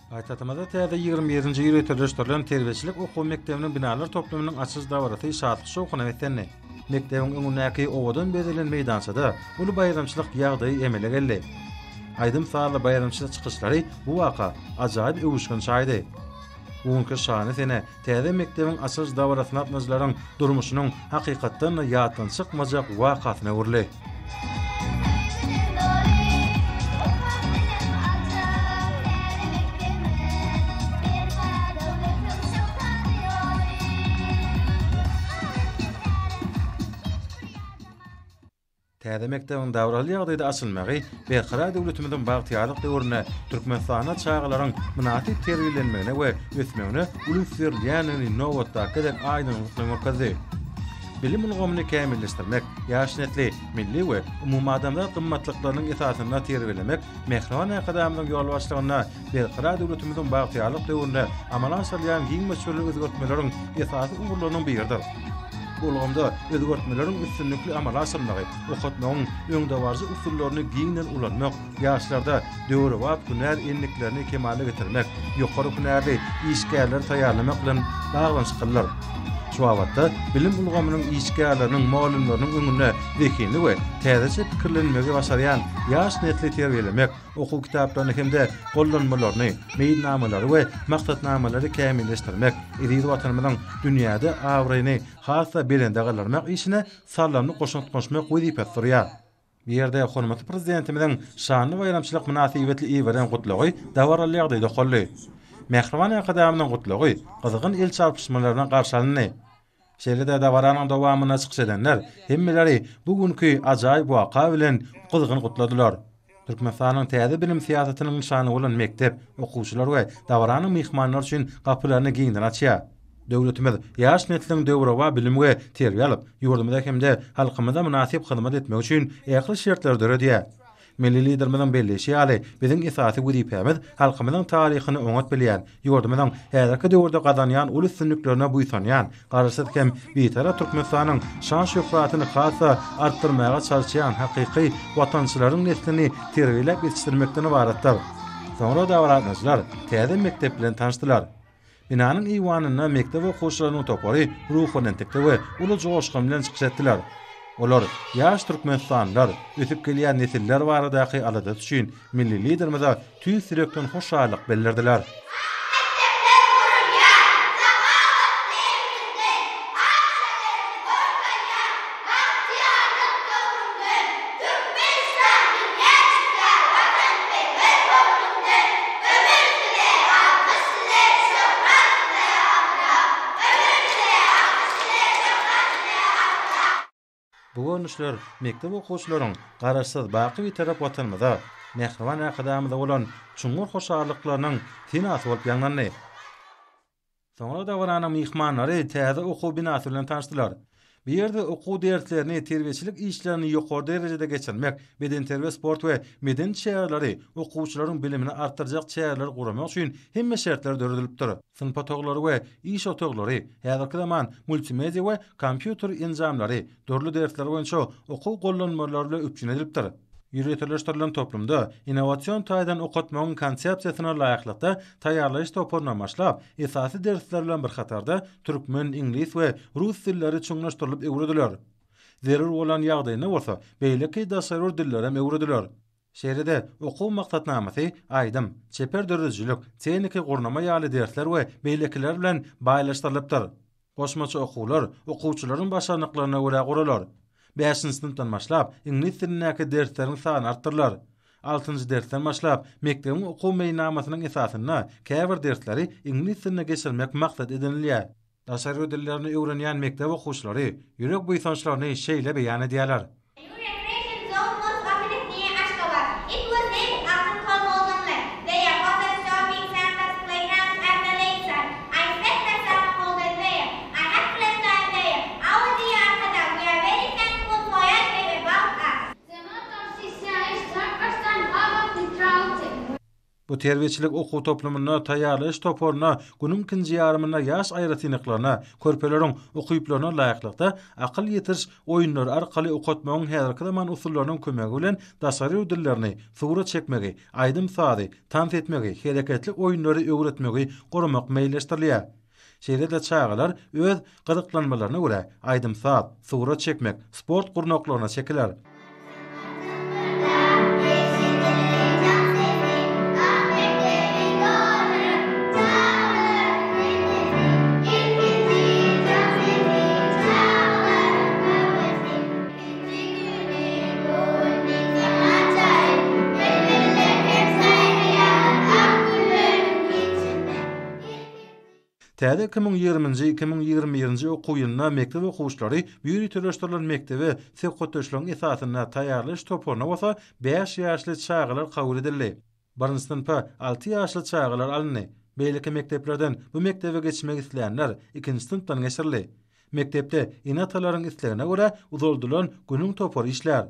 Speaker 4: Paýtagtymyzda täze 21-nji ýöriteleşdirilen terbiýeçilik okuw mekdebiniň binalar toplumynyň açylyş dabarasy şatlyk-şowhuna beslendi. Mekdebiň öňündäki owadan bezelen meýdançada uly baýramçylyk ýagdaýy emele geldi. Aýdym-sazly baýramçylyk çykyşlary bu waka ajaýyp öwüşgin çaýdy. Bu günki şanly sene täze mekdebiň açylyş dabarasyna gatnaşyjylaryň durmuşynyň hakykatdan-da ýatdan çykmajak wakasyna öwrüldi. Täze mekdebiň dabaraly ýagdaýda açylmagy Berkarar döwletimiziň bagtyýarlyk döwründe Türkmenistanda çagalaryň mynasyp terbiýelenmegine we ösmegine uly üns berilýändigini nobatdaky gezek aýdyňlyk bilen görkezdi. Bilim ulgamyny kämilleşdirmek, ýaş nesli milli we umumadamzat gymmatlyklarynyň esasynda terbiýelemek mähriban Arkadagymyzyň ýolbaşçylygynda Berkarar döwletimiziň bagtyýarlyk döwründe amala aşyrylýan giň möçberli özgertmeleriň esasy ugurlarynyň biridir. Bu ulgamda özgertmeleriň üstünlikli amala aşyrylmagy, okatmagyň öňdebaryjy usullaryny giňden ulanmak, ýaşlarda döwrebap hünär endiklerini kemala getirmek, ýokary hünärli işgärleri taýýarlamak bilen baglanyşyklydyr. Şu babatda bilim ulgamynyň işgärleriniň, mugallymlarynyň öňünde zehinli we täzeçe pikirlenmegi başarýan ýaş nesli terbiýelemek, okuw kitaplaryny hem-de gollanmalaryny, meýilnamalary we maksatnamalary kämilleşdirmek, eziz Watanymyzyň dünýäde abraýyny has-da belende galdyrmak işine saldamly goşant goşmak wezipesi durýar. Bu ýerde hormatly Prezidentimiziň şanly baýramçylyk mynasybetli iberen Gutlagy dabaraly ýagdaýda okaldy. Mähriban Arkadagymyzyň Gutlagy gyzgyn el çarpyşmalar bilen garşy alyndy. Şeýle-de dabaranyň dowamynda çykyş edenler hemmeleri bu günki ajaýyp waka bilen gyzgyn gutladylar. Türkmenistanyň täze bilim syýasatynyň nyşany bolan mekdep okuwçylar we dabaranyň myhmanlary üçin gapylaryny giňden açýar. Döwletimiz ýaş nesliň döwrebap bilim we terbiýe alyp, ýurdumyza hem-de halkymyza mynasyp hyzmat etmegi üçin ähli şertleri döredýär. Milli Liderimiziň belleýşi ýaly, biziň esasy wezipämiz halkymyzyň taryhyny oňat bilýän, ýurdumyzyň häzirki döwürde gazanýan uly üstünliklerine buýsanýan, Garaşsyz hem Bitarap Türkmenistanyň şan-şöhratyny has-da artdyrmaga çalyşýan hakyky watançylaryň neslini terbiýeläp ýetişdirmekden ybaratdyr. Soňra dabara gatnaşyjylar täze mekdep bilen tanyşdylar. Binanyň eýwanynda mekdep okuwçylarynyň topary ruhubelentlikde we uly joşgun bilen çykyş etdiler. Olar ýaş türkmenistanlylar, ösüp gelýän nesiller baradaky aladasy üçin milli Liderimize tüýs ýürekden hoşallyk bildirdiler.
Speaker 6: Mekdepler gurulýar, sahawatly elimizde, Ak şäherimiz görkana.
Speaker 4: görnüşler mekdep okuwçylaryň Garaşsyz, baky Bitarap Watanymyza, mähriban Arkadagymyza bolan çuňňur hoşallyklarynyň senasy bolup ýaňlandy. Soňra dabaranyň myhmanlary täze okuw binasy bilen tanyşdylar. Bu ýerde okuw derslerini, terbiýeçilik işlerini ýokary derejede geçirmek, bedenterbiýe-sport we medeni çäreleri, okuwçylaryň bilimini artdyrjak çäreleri guramak üçin hemme şertler döredilipdir. Synp otaglary we iş otaglary, häzirki zaman multimedia we kompýuter enjamlary, dürli dersler boýunça okuw gollanmalary bilen üpjün edilipdir. Ýöriteleşdirilen toplumda innowasion taýdan okatmagyň konsepsiýasyna laýyklykda taýýarlaýyş toparyndan başlap, esasy dersler bilen bir hatarda türkmen, iňlis we rus dilleri çuňlaşdyrylyp öwrediler. Zerur bolan ýagdaýynda bolsa, beýleki daşary ýurt dillerem öwrediler. Şeýle-de, okuw maksatnamasy aýdym, çeper döredijilik, tehniki gurnama ýaly dersler we beýlekiler bilen baýlaşdyrylypdyr. Goşmaça okuwlar okuwçylaryň başarnyklaryna görä guralar. Bäşinji synpdan başlap, iňlis dilindäki dersleriň sany artdyrylar. Altynjy dersden başlap, mekdebiň okuw meýilnamasynyň esasynda käbir dersleri iňlis dilinde geçirmek maksat edinilýär. Daşary ýurt dillerini öwrenýän mekdep okuwçylary ýürek buýsançlaryny şeýle beýan edýärler.
Speaker 6: New recreation zone was opened near Ashgabat. It was named after Kolmoldanly. There are hotels, shopping centers, playgrounds at the lakeside. I spent the summer holiday there. I had great time there. Our dear Arkadag, we are very thankful for your care about us.
Speaker 4: Bu terbiýeçilik okuw toplumynda taýýarlaýyş toparyna günüň ikinji ýarymynda ýaş aýratynlyklaryna, körpeleriň ukyplaryna laýyklykda akyl ýetiriş oýunlary arkaly okatmagyň häzirki zaman usullarynyň kömegi bilen daşary ýurt dillerini, surat çekmegi, aýdym-sazy, tans etmegi, hereketli oýunlary öwretmegi guramak meýilleşdirilýär. Şeýle-de çagalar öz gyzyklanmalaryna görä aýdym-saz, surat çekmek, sport gurnaklaryna çekiler. Täze 2020-nji, 2021-nji okuw ýylynda mekdep okuwçylary bu ýöriteleşdirilen mekdebe söhbetdeşligiň esasynda taýýarlaýyş toparyna bolsa bäş ýaşly çagalar kabul edildi. Birinji synpa alty ýaşly çagalar alyndy. Beýleki mekdeplerden bu mekdebe geçmek isleýänler ikinji synpdan geçirildi. Mekdepde ene-atalaryň islegine görä uzaldylan günüň topary işlär.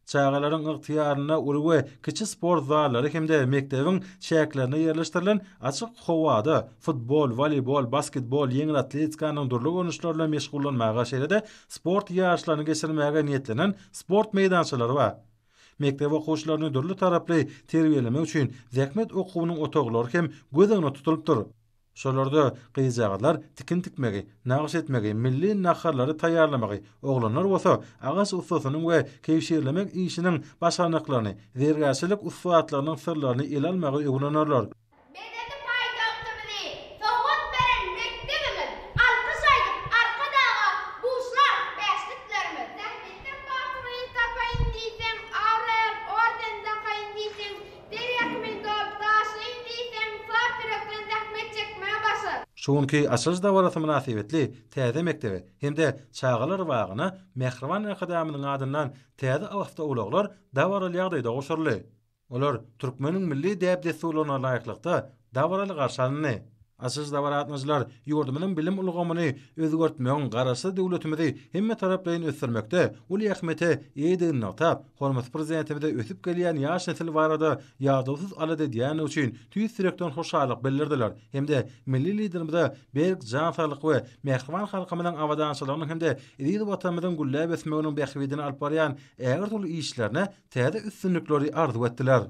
Speaker 4: Çagalaryň ygtyýarynda uly we kiçi sport zallary hem-de mekdebiň çäklerinde ýerleşdirilen açyk howada futbol, woleýbol, basketbol, ýeňil atletikanyň dürli görnüşleri bilen meşgullanmaga, şeýle-de sport ýaryşlaryny geçirmäge niýetlenen sport meýdançalary bar. Mekdep okuwçylaryny dürli taraply terbiýelemek üçin zähmet okuwynyň otaglary hem göz öňünde tutulypdyr. Şolarda gyzjagazlar tikin tikmegi, nagyş etmegi, milli naharlary taýýarlamagy, oglanlar bolsa agaç ussasynyň we kebşirlemek işiniň başarnyklaryny, zergärçilik ussatlygynyň syrlaryny ele almagy öwrenerler.
Speaker 6: Bezedi paýtagtymyzy sowgat beren mekdebimiz, Alkyş aýdyp Arkadaga buşlar bäşliklerimiz. Zähmetden bagtyňy tapaýyn diýseň, abraý al, orden dakaýyn diýseň, Derýa kimin dolup daşaýyn diýseň, sap ýürekden zähmet çekmegi başar.
Speaker 4: Şu günki açylyş dabarasy mynasybetli täze mekdebe hem-de çagalar bagyna mähriban Arkadagymyzyň adyndan täze awtoulaglar dabaraly ýagdaýda gowşuryldy. Olar türkmeniň milli däp-dessurlaryna laýyklykda dabaraly garşy alyndy. Açylyş dabara gatnaşyjylar ýurdumyzyň bilim ulgamyny özgertmegiň, Garaşsyz döwletimizi hemmetaraplaýyn ösdürmekde uly ähmiýete eýedigini nygtap, hormatly Prezidentimize ösüp gelýän ýaş nesil barada ýadawsyz alada edýändigi üçin tüýs ýürekden hoşallyk bildirdiler hem-de milli Liderimize berk jan saglyk we mähriban halkymyzyň abadançylygynyň hem-de eziz Watanymyzyň gülläp ösmeginiň bähbidine alyp barýan ägirt uly işlerine täze üstünlikleri arzuw etdiler.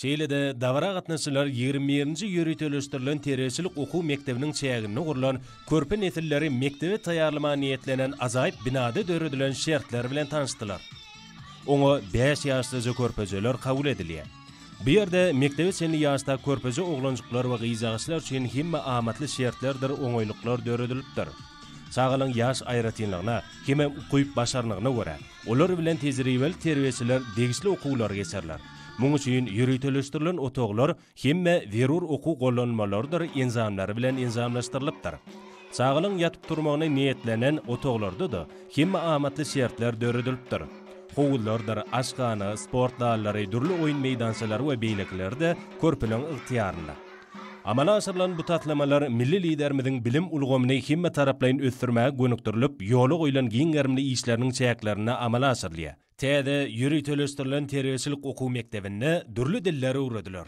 Speaker 7: Şeýle-de, dabara gatnaşyjylar 21-nji ýöriteleşdirilen terbiýeçilik okuw mekdebiniň çäginde gurlan körpe nesilleri mekdebe taýýarlamaga niýetlenen ajaýyp binada döredilen şertler bilen tanyşdylar. Oňa bäş ýaşlyja körpejeler kabul edilýär. Bu ýerde mekdebe çenli ýaşdaky körpeje oglanjyklar we gyzjagaçlar üçin hemme amatly şertlerdir oňaýlyklar döredilipdir. Çagalaryň ýaş aýratynlygyna hemem ukyp-başarnygyna görä, Olar bilen tejribeli terbiýeçiler degişli okuwlary geçerler. Muň üçin ýöriteleşdirilen otaglar hemme zerur okuw gollanmalarydyr enjamlary bilen enjamlaşdyrylypdyr. Çagalaň ýatyp-turmagyna niýetlenen otaglarda-da hemme amatly şertler döredilipdir. Howuzlardyr, aşhana, sport zallary, dürli oýun meýdançalary we beýlekileri-de körpeleriň ygtyýarynda. Amala aşyrylan bu taslamalar milli Liderimiziň bilim ulgamyny hemmetaraplaýyn ösdürmäge gönükdirilip, ýola goýlan giň gerimli işleriniň çäklerinde amala aşyrylýar. Täze, ýöriteleşdirilen terbiýeçilik okuw mekdebinde dürli diller öwrediler.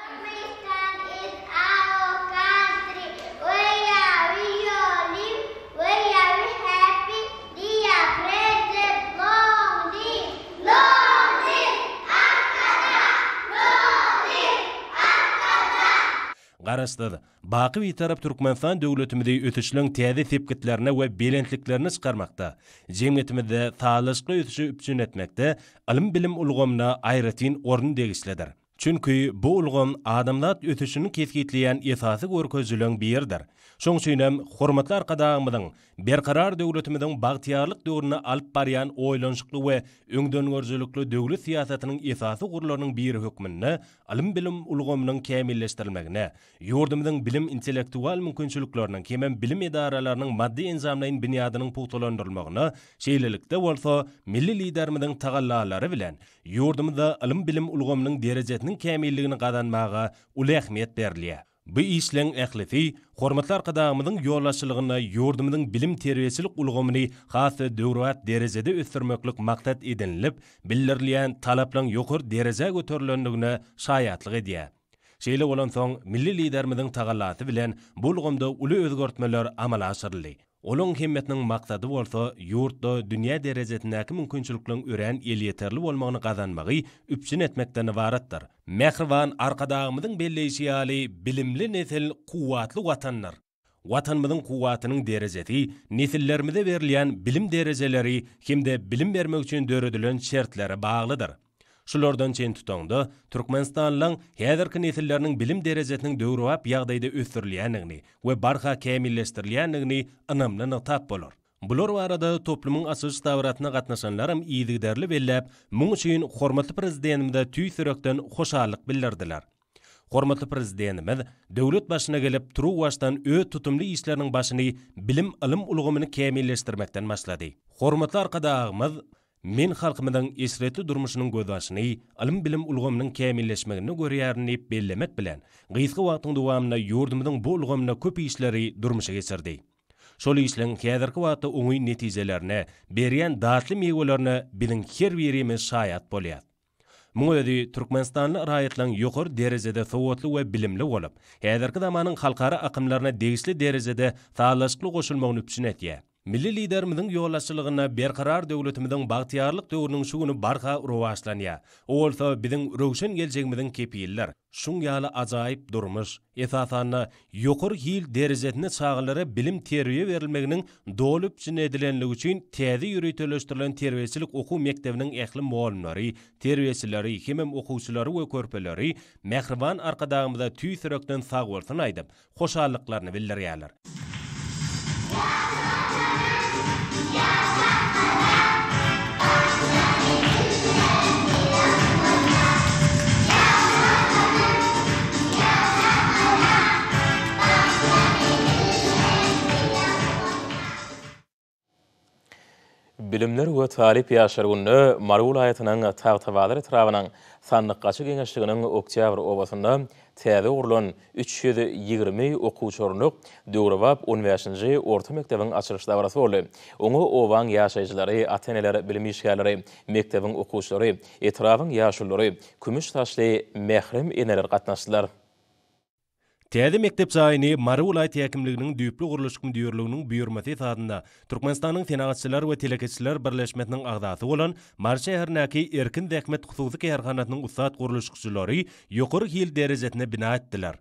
Speaker 6: Türkmenistan is our country, we are we your live, we are we happy, dear president long live, long live Arkadag, long live Arkadag.
Speaker 7: Garaşsyz, baky Bitarap Türkmenistan döwletimizi ösüşleň täze sepgitlerine we belentliklerine çykarmakda, jemgyýetimizde sazlaşykly ösüşi üpjün etmekde ylym-bilim ulgamyna aýratyn orun degişlidir. Çünki bu ulgam adamzat ösüşini kesgitleýän esasy görkezijileň biridir. Şoň üçin hem hormatly Arkadagymyzyň Berkarar döwletimiziň bagtyýarlyk döwründe alyp barýan oýlanyşykly we öňdengörüjilikli döwlet syýasatynyň esasy ugurlarynyň biri hökmünde ylym-bilim ulgamynyň kämilleşdirilmegine, ýurdumyzyň bilim-intellektual mümkinçilikleriniň hemem bilim edaralarynyň maddy-enjamlaýyn binýadynyň pugtalandyrylmagyna, şeýlelikde bolsa, milli Liderimiziň tagallalary bilen Ýurdumyzda ylym-bilim ulgamynyň derejesiniň kämilligini gazanmaga uly ähmiýet berilýär. Bu işleň ählisi hormatly Arkadagymyzyň ýolbaşçylygynda ýurdumyzyň bilim-terbiýeçilik ulgamyny has-da döwrebap derejede ösdürmeklik maksat edinilip, bildirilýän talaplaryň ýokary derejä göterilendigine şaýatlyk edýär. Şeýle bolansoň, milli Liderimiziň tagallasy bilen bu ulgamda uly özgertmeler amala aşyryldy. Olaň hemmesiniň maksady bolsa ýurtda dünýä derejesindäki mümkinçilikleriň örän elýeterli bolmagyny gazanmagy üpjün etmekden ybaratdyr. Mähriban Arkadagymyzyň belleýşi ýaly, bilimli nesil kuwwatly Watandyr. Watanymyzyň kuwwatynyň derejesi nesillerimize berilýän bilim derejeleri hem-de bilim bermek üçin döredilen şertlere baglydyr. Şulardan çen tutaňda, türkmenistanlylaryň häzirki nesilleriniň bilim derejesiniň döwrebap ýagdaýda ösdürilýändigini we barha kämilleşdirilýändigini ynamly nygtap bolar. Bular barada toplumyň açylyş dabarasyna gatnaşanlaram yzygiderli belläp, muň üçin hormatly Prezidentimize tüýs ýürekden hoşallyk bildirdiler. Hormatly Prezidentimiz döwlet başyna gelip, turuwbaşdan öz tutumly işleriniň başyny bilim-ylym ulgamyny kämilleşdirmekden başlady. Hormatly Arkadagymyz Men halkymyzyň eşretli durmuşynyň gözbaşyny ylym-bilim ulgamynyň kämilleşmeginde görýärin diýip bellemek bilen, gysga wagtyň dowamynda ýurdumyzyň bu ulgamynda köp işleri durmuşa geçirdi. Şol işleň häzirki wagtda oňyn netijelerine, berýän datly miwelerine biziň her birimiz şaýat bolýas. Muň özi türkmenistanly raýatlaryň ýokary derejede sowatly we bilimli bolup, häzirki zamanyň halkara akymlaryna degişli derejede sazlaşykly goşulmagyny üpjün edýär. Milli Liderimiziň ýolbaşçylygynda Berkarar döwletimiziň bagtyýarlyk döwrüniň şu güni barha rowaçlanýar. O bolsa biziň röwşen geljegimiziň kepilidir. Şuň ýaly ajaýyp durmuş, esasanda, ýokary hil derejesinde çagalara bilim-terbiýe berilmeginiň doly üpjün edilenligi üçin täze ýöriteleşdirilen terbiýeçilik okuw mekdebiniň ähli mugallymlary, terbiýeçileri hemem okuwçylary we körpeleri mähriban Arkadagymyza tüýs ýürekden sagbolsun aýdyp, hoşallyklaryny bildirýärler.
Speaker 1: Bilimler we talyp ýaşlar gününe Mary welaýatynyň Tagtabazar etrabynyň Sandykgaçy geňeşliginiň Oktýabr obasynda täze gurlan 320 okuwçy orunlyk döwrebap on bäşinji orta mekdebiň açylyş dabarasy boldy. Oňa obaň ýaşaýjylary, ata-eneler, bilim işgärleri, mekdebiň okuwçylary, etrabyň ýaşululary, kümüş saçly mährem eneler gatnaşdylar.
Speaker 7: Täze mekdep jaýyny Mary welaýat häkimliginiň düýpli gurluşyk müdirliginiň buýurmasy esasynda Türkmenistanyň Senagatçylar we telekeçiler birleşmesiniň agzasy bolan Mary şäherindäki Erkin zähmet hususy kärhanasynyň ussat gurluşykçylary ýokary hil derejesinde bina etdiler.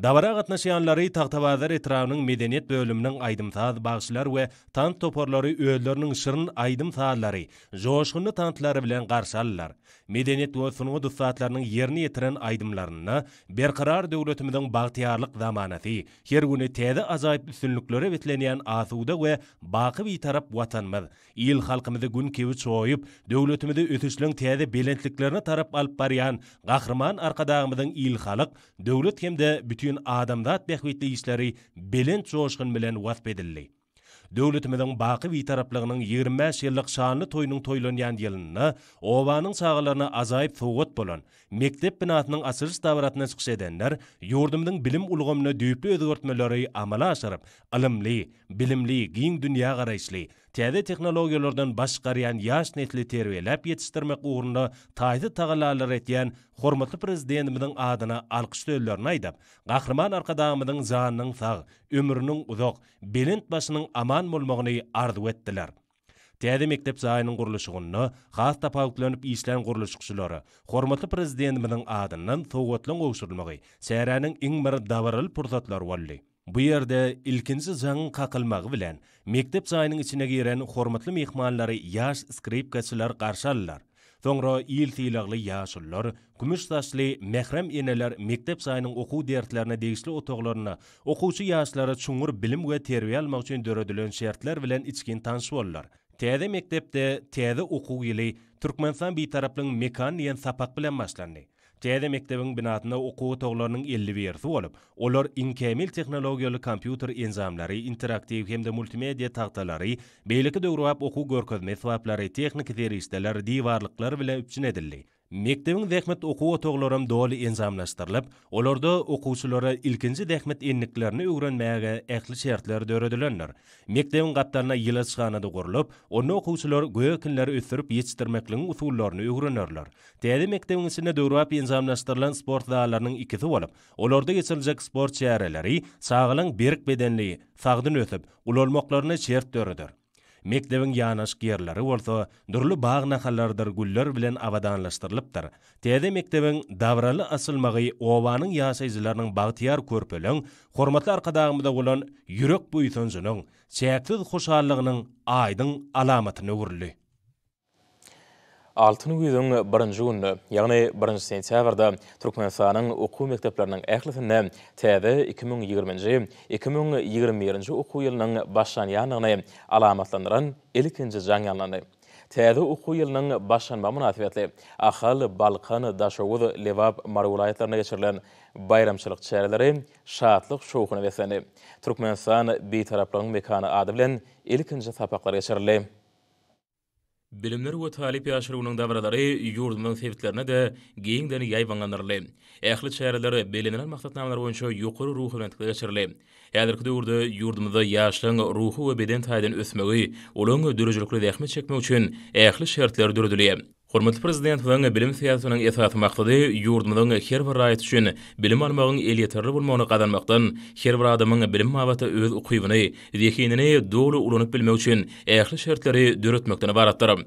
Speaker 7: Dabara gatnaşýanlary Tagtabazar etrabynyň medeniýet bölüminiň aýdym-saz, bagşylar we tans toparlary özleriniň şirin aýdym-sazlary, joşgunly tanslary bilen garşy aldylar. Medeniýet we sungat ussatlarynyň ýerine ýetiren aýdymlarynda Berkarar döwletimiziň bagtyýarlyk zamanasy, her güni täze ajaýyp üstünliklere beslenýän asuda we baky Bitarap Watanymyz, il-halkymyzy Gün kibi çoýup, döwletimizi ösüşleň täze belentliklerine tarap alyp barýan Gahryman Arkadagymyzyň il-halyk, döwlet hem-de. hem-de bütin adamzat bähbitli işleri belent joşgun bilen wasp edildi. Döwletimiziň baky Bitaraplygynyň 25 ýyllyk şanly toýunyň toýlanýan ýylynda obanyň çagalaryna ajaýyp sowgat bolan mekdep binasynyň açylyş dabarasynda çykyş edenler ýurdumyzyň bilim ulgamynda düýpli özgertmeleri amala aşyryp, ylymly, bilimli, giň dünýägaraýyşly, täze tehnologiýalardan baş çykarýan ýaş nesli terbiýeläp ýetişdirmek ugrunda taýsyz tagallalar etýän hormatly Prezidentimiziň adyna alkyş sözlerini aýdyp, Gahryman Arkadagymyzyň janynyň sag, ömrüniň uzak, belent başynyň aman bolmagyny arzuw etdiler. Täze mekdep jaýynyň gurluşygynda has tapawutlanyp işlän gurluşykçylara hormatly Prezidentimiziň adyndan sowgatlaryň gowşurylmagy çäräniň iň bir dabaraly pursatlary boldy. Bu ýerde ilkinji jaňyň kakylmagy bilen, mekdep jaýynyň içine giren hormatly myhmanlary ýaş skripkaçylar garşy aldylar. Soňra il sylagly ýaşulular, kümüş saçly mährem eneler mekdep jaýynyň okuw derslerine degişli otaglarynda okuwçy ýaşlara çuňňur bilim we terbiýe almak üçin döredilen şertler bilen içgin tanyş boldular. Täze mekdepde täze okuw ýyly Türkmenistan Bitaraplygyň mekany diýen sapak bilen başlandy. Täze mekdebiň binasynda okuw otaglarynyň 51-si bolup, olar iň kämil tehnologiýaly kompýuter enjamlary, interaktiw hem-de multimediýa tagtalary, beýleki döwrebap okuw görkezme esbaplary, tehniki serişdeler, diwarlyklar bilen üpjün edildi. Mekdebiň zähmet okuw otaglaram doly enjamlaşdyrylyp, olarda okuwçylara ilkinji zähmet endiklerini öwrenmäge ähli şertler döredilendir. Mekdebiň gapdalynda ýyladyşhana-da gurlup, onda okuwçylar gök ekinleri ösdürip ýetişdirmekligiň usullaryny öwrenerler. Täze mekdebiň içinde döwrebap enjamlaşdyrylan sport zallarynyň ikisi bolup, olarda geçiriljek sport çäreleri çagalaň berk bedenli, sagdyn ösüp, ulalmaklaryna şert döreder. Mekdebiň ýanaşyk ýerleri bolsa dürli bag nahallarydyr güller bilen abadanlaşdyrylypdyr. Täze mekdebiň dabaraly açylmagy obanyň ýaşaýjylarynyň bagtyýar körpeleň hormatly Arkadagymyza bolan ýürek buýsanjynyň, çäksiz hoşallygynyň aýdyň alamatyna öwrüldi.
Speaker 1: Altyn güýzüň birinji gününde, ýagny birinji sentýabrda Türkmenistanyň okuw mekdepleriniň ählisinde täze 2020-nji, 2021-nji okuw ýylynyň başlanýandygyny alamatlandyran ilkinji jaň ýaňlandy. Täze okuw ýylynyň başlanmagy mynasybetli Ahal, Balkan, Daşoguz, Lebap, Mary welaýatlarynda geçirilen baýramçylyk çäreleri şatlyk-şowhuna beslendi. Türkmenistan Bitaraplygyň mekany ady bilen ilkinji sapaklar geçirildi. Bilimler we talyp ýaşlar gününiň dabaralary ýurdumyzyň sebitlerinde-de giňden ýaýbaňlandyryldy. Ähli çäreler bellenilen maksatnamalar boýunça ýokary ruhubelentlikde geçirildi. Häzirki döwürde ýurdumyzda ýaşlaryň ruhy we beden taýdan ösmegi, olaryň döredijilikli zähmet çekmegi üçin ähli şertler döredilýär. Hormatly Prezidentimiziň bilim syýasatynyň esasy maksady ýurdumyzyň her bir raýaty üçin bilim almagyň elýeterli bolmagyny gazanmakdan, her bir adamyň bilim babatda öz ukybyny, zehinini doly ulanyp bilmegi üçin ähli şertleri döretmekden ybaratdyr.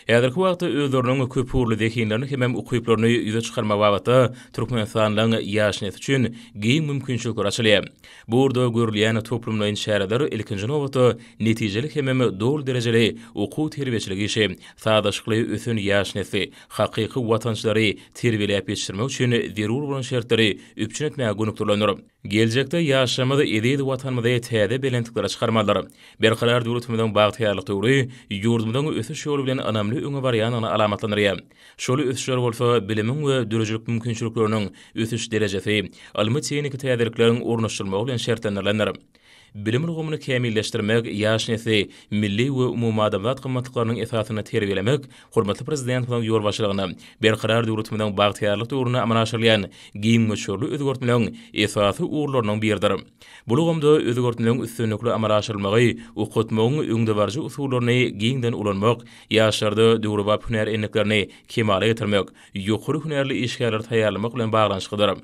Speaker 1: Häzirki wagtda özleriniň köpugurly zehinlerini hemem ukyplaryny ýüze çykarmak babatda türkmenistanlylaryň ýaş nesli üçin giň mümkinçilikler açylýar. Bu ugurda görülýän toplumlaýyn çäreler ilkinji nobatda netijeli hemem doly derejeli okuw-terbiýeçilik işi, Sazlaşykly ösen ýaş nesli, hakyky watançylary terbiýeläp ýetişdirmek üçin zerur bolan şertleri üpjün etmäge gönükdirilendir. Geljekde ýaşlarymyz eziz Watanymyzy täze belentliklere çykarmalydyr. Berkarar döwletimiziň bagtyýarlyk döwri ýurdumyzyň ösüş ýoly bilen ynamly öňe barýandygyny alamatlandyrýar. Şol ösüşler bolsa bilimiň we döredijilik mümkinçilikleriniň ösüş derejesi, ylmy-tehniki täzelikleriň ornaşdyrylmagy bilen şertlendirilendir. Bilim ulgamyny kämilleşdirmek, ýaş nesli milli we umumadamzat gymmatlyklarynyň esasynda terbiýelemek hormatly Prezidentimiziň ýolbaşçylygynda Berkarar döwletimiziň bagtyýarlyk döwründe amala aşyrylýan giň möçberli özgertmeleriň esasy ugurlarynyň biridir. Bu ulgamda özgertmeleriň üstünlikli amala aşyrylmagy okatmagyň öňdebaryjy usullaryny giňden ulanmak, ýaşlarda döwrebap hünär endiklerini kemala getirmek, ýokary hünärli işgärleri taýýarlamak bilen baglanyşyklydyr.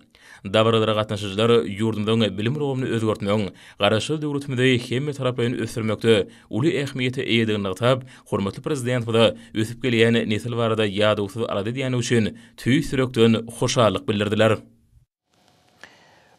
Speaker 1: Dabaralara gatnaşyjylar ýurdumyzyň bilim ulgamyny özgertmegiň, Garaşsyz döwletimizi hemmetaraplaýyn ösdürmekde uly ähmiýete eýedigini nygtap, hormatly Prezidentimize ösüp gelýän nesil barada ýadawsyz alada edýändigi üçin tüýs ýürekden hoşallyk bildirdiler.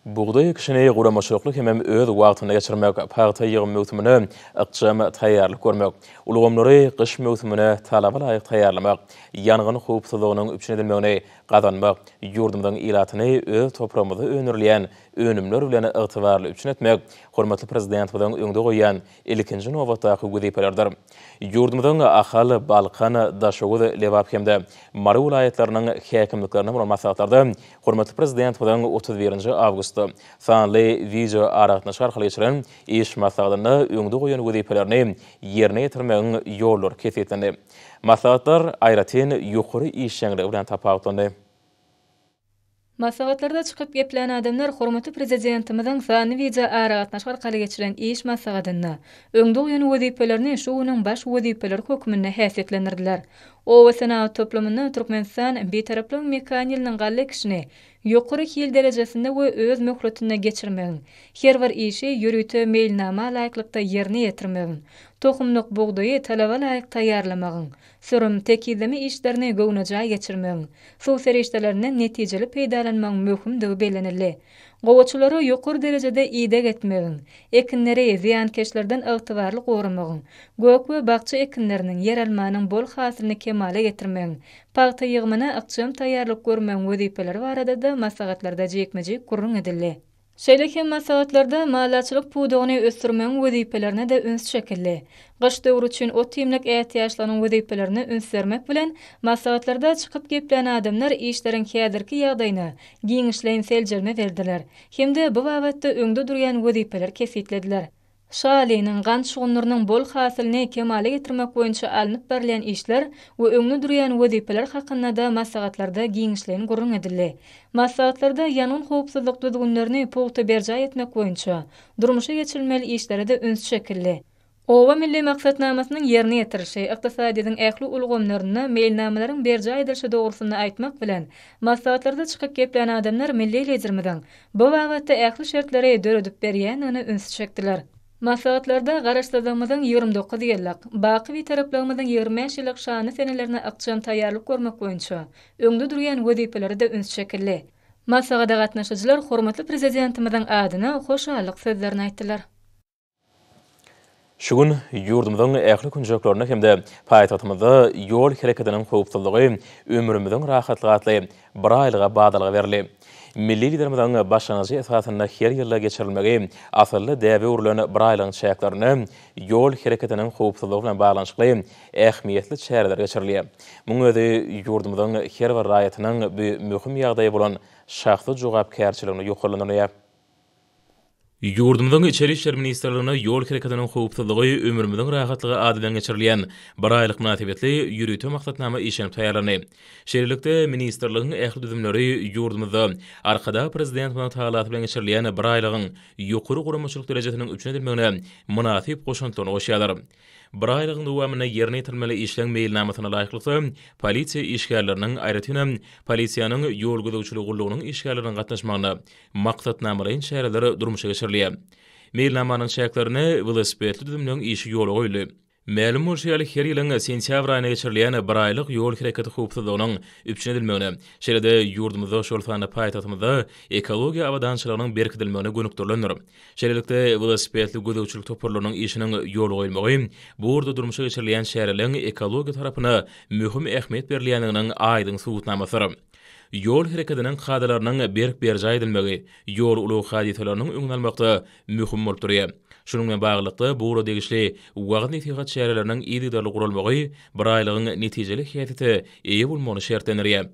Speaker 1: Bugdaý ekişini guramaçylykly hemem öz wagtynda geçirmek, pagta ýygym möwsümine ykjam taýýarlyk görmek, ulgamlary gyş möwsümine talaba laýyk taýýarlamak, ýangyn howpsuzlygynyň üpjün edilmegini gazanmak, ýurdumyzyň ilatyny öz topragymyzda öndürilýän önümler bilen ygtybarly üpjün etmek hormatly Prezidentimiziň öňde goýýan ilkinji nobatdaky wezipeleridir. Ýurdumyzyň Ahal, Balkan, Daşoguz, Lebap hem-de Mary welaýatlarynyň häkimliklerinde bolan maslahatlarda hormatly Prezidentimiziň 31 awgustda. awgustda sanly wideoaragatnaşyk arkaly geçiren iş maslahatynda öňde goýan wezipelerini ýerine ýetirmegiň ýollary kesgitlendi. Maslahatlar aýratyn ýokary işjeňligi bilen tapawutlandy.
Speaker 5: Maslahatlarda çykyp geplän adamlar hormatly Prezidentimiziň sanly wideoaragatnaşyk arkaly geçiren iş maslahatynda öňde goýan wezipelerini şu günüň baş wezipeleri hökmünde häsiýetlendirdiler. Oba senagat toplumynda Türkmenistan Bitaraplygyň mekan ýylynyň galla ekişini ýokary hil derejesinde we öz möhletinde geçirmegiň, her bir işi ýörite meýilnama laýyklykda ýerine ýetirmegiň, tohumlyk bugdaýy talaba laýyk taýýarlamagyň, sürüm, tekizleme işlerini göwnejaý geçirmegiň, suw serişdelerinden netijeli peýdalanmagyň möhümdigi bellenildi. Gowaçalara ýokary derejede ideg etmegiň, ekinleri zyýankeşlerden ygtybarly goramagyň, gök we bakja ekinleriniň, ýeralmanyň bol hasylyny kemala getirmegiň, pagta ýygymyna ykjam taýýarlyk görmegiň wezipeleri barada-da maslahatlarda jikme-jik gürrüň edildi. Şeýle hem maslahatlarda maldarçylyk pudagyny ösdürmegiň wezipelerine-de üns çekildi. Gyş döwri üçin ot-iýmlik ätiýaçlygynyň wezipelerine üns bermek bilen, maslahatlarda çykyp geplän adamlar işleriň häzirki ýagdaýyna giňişleýin seljerme berdiler hem-de bu babatda öňde durýan wezipeleri kesgitlediler. Şalynyň, gant şugundyrynyň bol hasylyny kemala getirmek boýunça alnyp barylýan işler we öňde durýan wezipeler hakynda-da maslahatlarda giňişleýin gürrüň edildi. Maslahatlarda ýangyn howpsuzlyk düzgünlerini pugta berjaý etmek boýunça durmuşa geçirilmeli işlere-de üns çekildi. Oba milli maksatnamasynyň ýerine ýetirilişi, ykdysadyýetiň ähli ulgamlarynda meýilnamalaryň berjaý edilişi dogrusynda aýtmak bilen, maslahatlarda çykyp geplän adamlar milli Liderimiziň bu babatda ähli şertleri döredip berýändigine ünsi çekdiler. Maslahatlarda Garaşsyzlygymyzyň 29 ýyllyk, baky Bitaraplygymyzyň 25 ýyllyk şanly senelerine ykjam taýýarlyk görmek boýunça öňde durýan wezipelere-de üns çekildi. Maslahata gatnaşyjylar hormatly Prezidentimiziň adyna hoşallyk sözlerini aýtdylar.
Speaker 1: Şu gün ýurdumyzyň ähli künjeklerinde hem-de paýtagtymyzda Ýol hereketiniň howpsuzlygy, ömrümiziň rahatlygy atly biraýlyga badalga berildi. Milli Liderimiziň başlangyjy esasynda her ýylda geçirilmegi asylly däbe öwrülen biraýlygyň çäklerinde ýol hereketiniň howpsuzlygy bilen baglanyşykly ähmiýetli çäreler geçirilýär. Munuň özi ýurdumyzyň her bir raýatynyň bu möhüm ýagdaýa bolan şahsy jogapkärçiligini ýokarlandyrýar. Ýurdumyzyň Içeri işler ministrliginde Ýol hereketiniň howpsuzlygy, ömrümiziň rahatlygy ady bilen geçirilýän biraýlyk mynasybetli ýörite maksatnama işlenip taýýarlandy. Şeýlelikde, ministrligiň ähli düzümleri ýurdumyzda Arkadag Prezidentimiziň tagallasy bilen geçirilýän biraýlygyň ýokary guramaçylyk derejesiniň üpjün edilmegine mynasyp goşantlaryny goşýarlar. Bir aýlygyň dowamynda ýerine ýetirilmeli işleň meýilnamasyna laýyklykda, polisiýa işgärleriniň, aýratynam, polisiýanyň ýol gözegçiligi gullugynyň işgärleriniň gatnaşmagynda maksatnamalaýyn çäreler durmuşa geçirilýär. Meýilnamanyň çäklerinde welosipedli düzümleň işi ýola goýuldy. Mälim bolşy ýaly, her ýylyň sentýabr aýynda geçirilýän biraýlyk ýol hereketi howpsuzlygynyň üpjün edilmegine, şeýle-de ýurdumyzda, şol sanda paýtagtymyzda ekologiýa abadançylygynyň berkidilmegine gönükdirilendir. Şeýlelikde, welosipedli gözegçilik toparlarynyň işiniň ýola goýulmagy bu ugurda durmuşa geçirilýän çäreleriň ekologiýa tarapyna möhüm ähmiýet berilýändiginiň aýdyň subutnamasydyr. Ýol hereketiniň kadalarynyň berk berjaý edilmegi ýol-ulag hadysalarynyň öňüni almakda möhüm bolup durýar. Şunuň bilen baglylykda, bu ugra degişli wagyz-nesihat çäreleriniň yzygiderli guralmagy biraýlygyň netijeli häsiýete eýe bolmagyny şertlendirýär.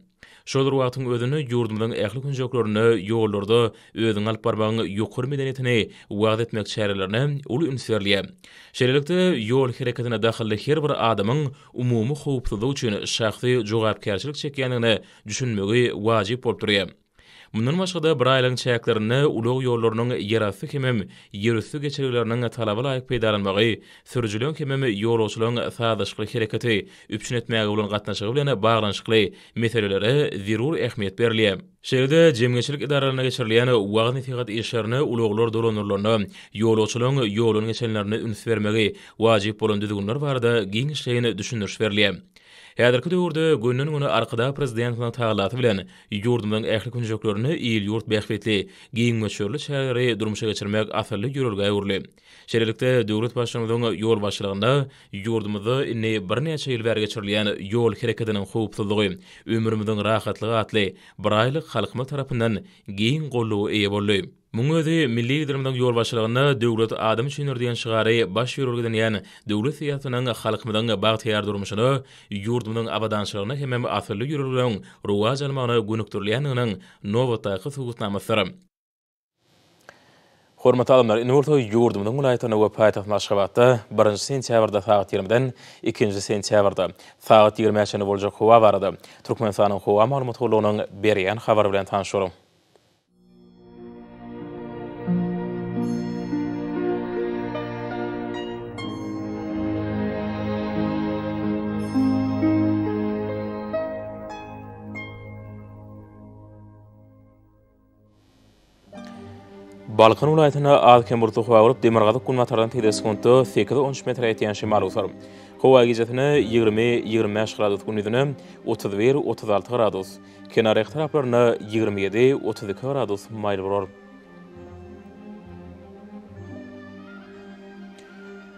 Speaker 1: Şol bir wagtyň özünde ýurdumyzyň ähli künjeklerinde ýollarda özüňi alyp barmagyň ýokary medeniýetini wagyz etmek çärelerine uly üns berilýär. Şeýlelikde, ýol hereketine dahylly her bir adamyň umumy howpsuzlyk üçin şahsy jogapkärçilik çekýändigine düşünmegi wajyp bolup durýar. Mundan başga-da, bir aýlygyň çäklerinde ulag ýollarynyň ýerasty hemem ýerüsti geçelgeleriniň talaba laýyk peýdalanmagy, sürüjileriň hemem ýolagçylaryň sazlaşykly hereketi üpjün etmäge bolan gatnaşygy bilen baglanyşykly meselelere zerur ähmiýet berilýär. Şeýle-de, jemgyýetçilik edaralarynda geçirilýän wagyz-nesihat işlerinde ulaglar dolandyrylanda ýolagçylaryň ýoldan geçenlerine üns bermegi wajyp bolan düzgünler barada giňişleýin düşündiriş berilýär. Häzirki döwürde günden-güne Arkadag Prezidentimiziň tagallasy bilen ýurdumyzyň ähli künjeklerinde il-ýurt bähbitli, giň möçberli çäreleri durmuşa geçirmek asylly ýörelgä öwrüldi. Şeýlelikde, döwlet Baştutanymyzyň ýolbaşçylygynda ýurdumyzda indi birnäçe ýyl bäri geçirilýän Ýol hereketiniň howpsuzlygy, ömrümiziň rahatlygy atly biraýlyk halkymyz tarapyndan giň goldawa eýe boldy. Munuň özi milli Liderimiziň ýolbaşçylygynda Döwlet adam üçindir diýen şygary baş ýörelge edinýän döwlet syýasatynyň halkymyzyň bagtyýar durmuşyna, ýurdumyzyň abadançylygyna hemem asylly ýörelgeleriň rowaç almagyna gönükdirilýändiginiň nobatdaky subutnamasydyr. Hormatly alymlar, indi bolsa ýurdumyzyň welaýatlarynda we paýtagtymyz Aşgabatda birinji sentýabrda sagat ýigrimiden ikinji sentýabrda sagat ýigrimä çenli boljak howa barada Türkmenistanyň Howa maglumat gullugynyň berýän habary bilen tanyş boluň. Balkan welaýatynda az-kem bulutly howa bolup, demirgazyk-günbatardan tizligi sekuntda sekiz-on üç metre ýetýän şemal öwser. Howa gijesine 20, 25 gradus, gündizine 31, 36 gradus, kenarýaka taraplarynda 27, 32 gradus maýyl bolar.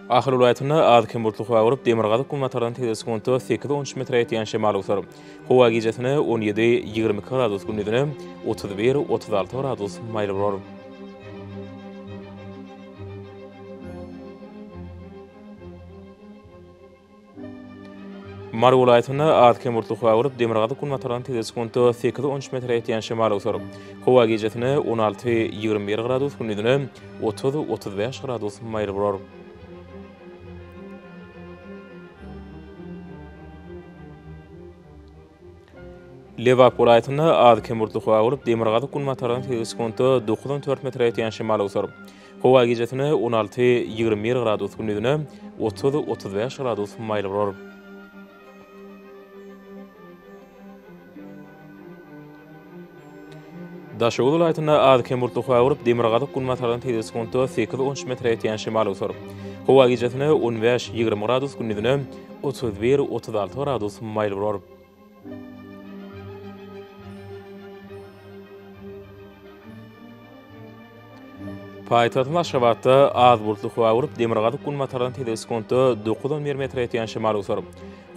Speaker 1: Ahal welaýatynda az-kem bulutly howa bolup, demirgazyk-günbatardan tizligi sekuntda sekiz-on üç metre ýetýän şemal öwser. Howa gijesine 17, 22 gradus, gündizine 31, 36 gradus maýyl bolar. Mary welaýatynda az-kem bulutly howa bolup, demirgazyk-günbatardan tizligi sekuntda sekiz-on üç metre ýetýän şemal öwser. Howa gijesine 16, 21 gradus, gündizine 30, 35 gradus maýyl bolar. Lebap welaýatynda az-kem bulutly howa bolup, demirgazyk-günbatardan tizligi sekuntda dokuz-on dört metre ýetýän şemal öwser. Howa gijesine 16, 21 gradus, gündizine 30, 35 gradus maýyl bolar. Daşoguz welaýatynda az-kem bulutly howa bolup, demirgazyk-günbatardan tizligi sekuntda sekiz-on üç metre ýetýän şemal öwser. Howa gijesine 15, 20 gradus, gündizine 31, 36 gradus maýyl bolar. Paýtagtymyz Aşgabatda az bulutly howa bolup, demirgazyk-günbatardan tizligi sekuntda dokuz-on bir metre ýetýän şemal öwser.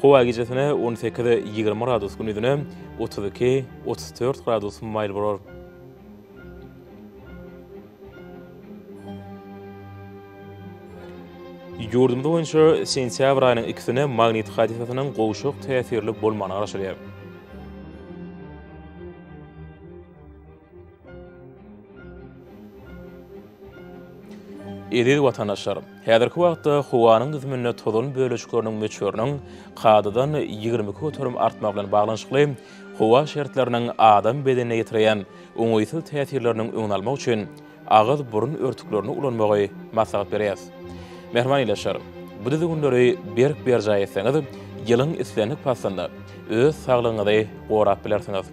Speaker 1: Howa gijesine 18, 20 gradus, gündizine 32, 34 gradus maýyl bolar. Ýurdumyz boýunça sentýabr aýynyň ikisine magnit hadysasynyň gowşak täsirli bolmagyna garaşylýar. Eziz watandaşlar! Häzirki wagtda howanyň düzüminde tozan bölejikleriniň möçberiniň kadadan 22% artmagy bilen baglanyşykly howa şertleriniň adam bedenine ýetirýän oňaýsyz täsirleriniň öňüni almak üçin agyz-burun örtüklerini ulanmagy maslahat berýäris. Mähriban ildeşler, bu düzgünleri berk berjaý etseňiz, ýylyň islendik paslynda öz saglygyňyzy gorap bilersiňiz.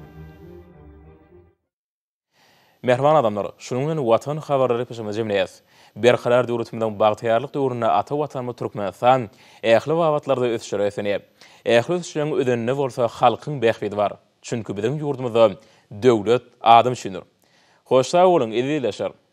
Speaker 1: Mähriban adamlar, şunuň bilen Watan habarlary gepleşigimizi jemleýäris. Berkarar döwletimiziň bagtyýarlyk döwründe ata Watanymyz Türkmenistan ähli babatlarda ösüşlere beslenýär. Ähli ösüşleriň özeninde bolsa halkyň bähbidi bar. Çünki biziň ýurdumyzda döwlet adam üçindir. Hoş sag boluň, eziz ildeşler!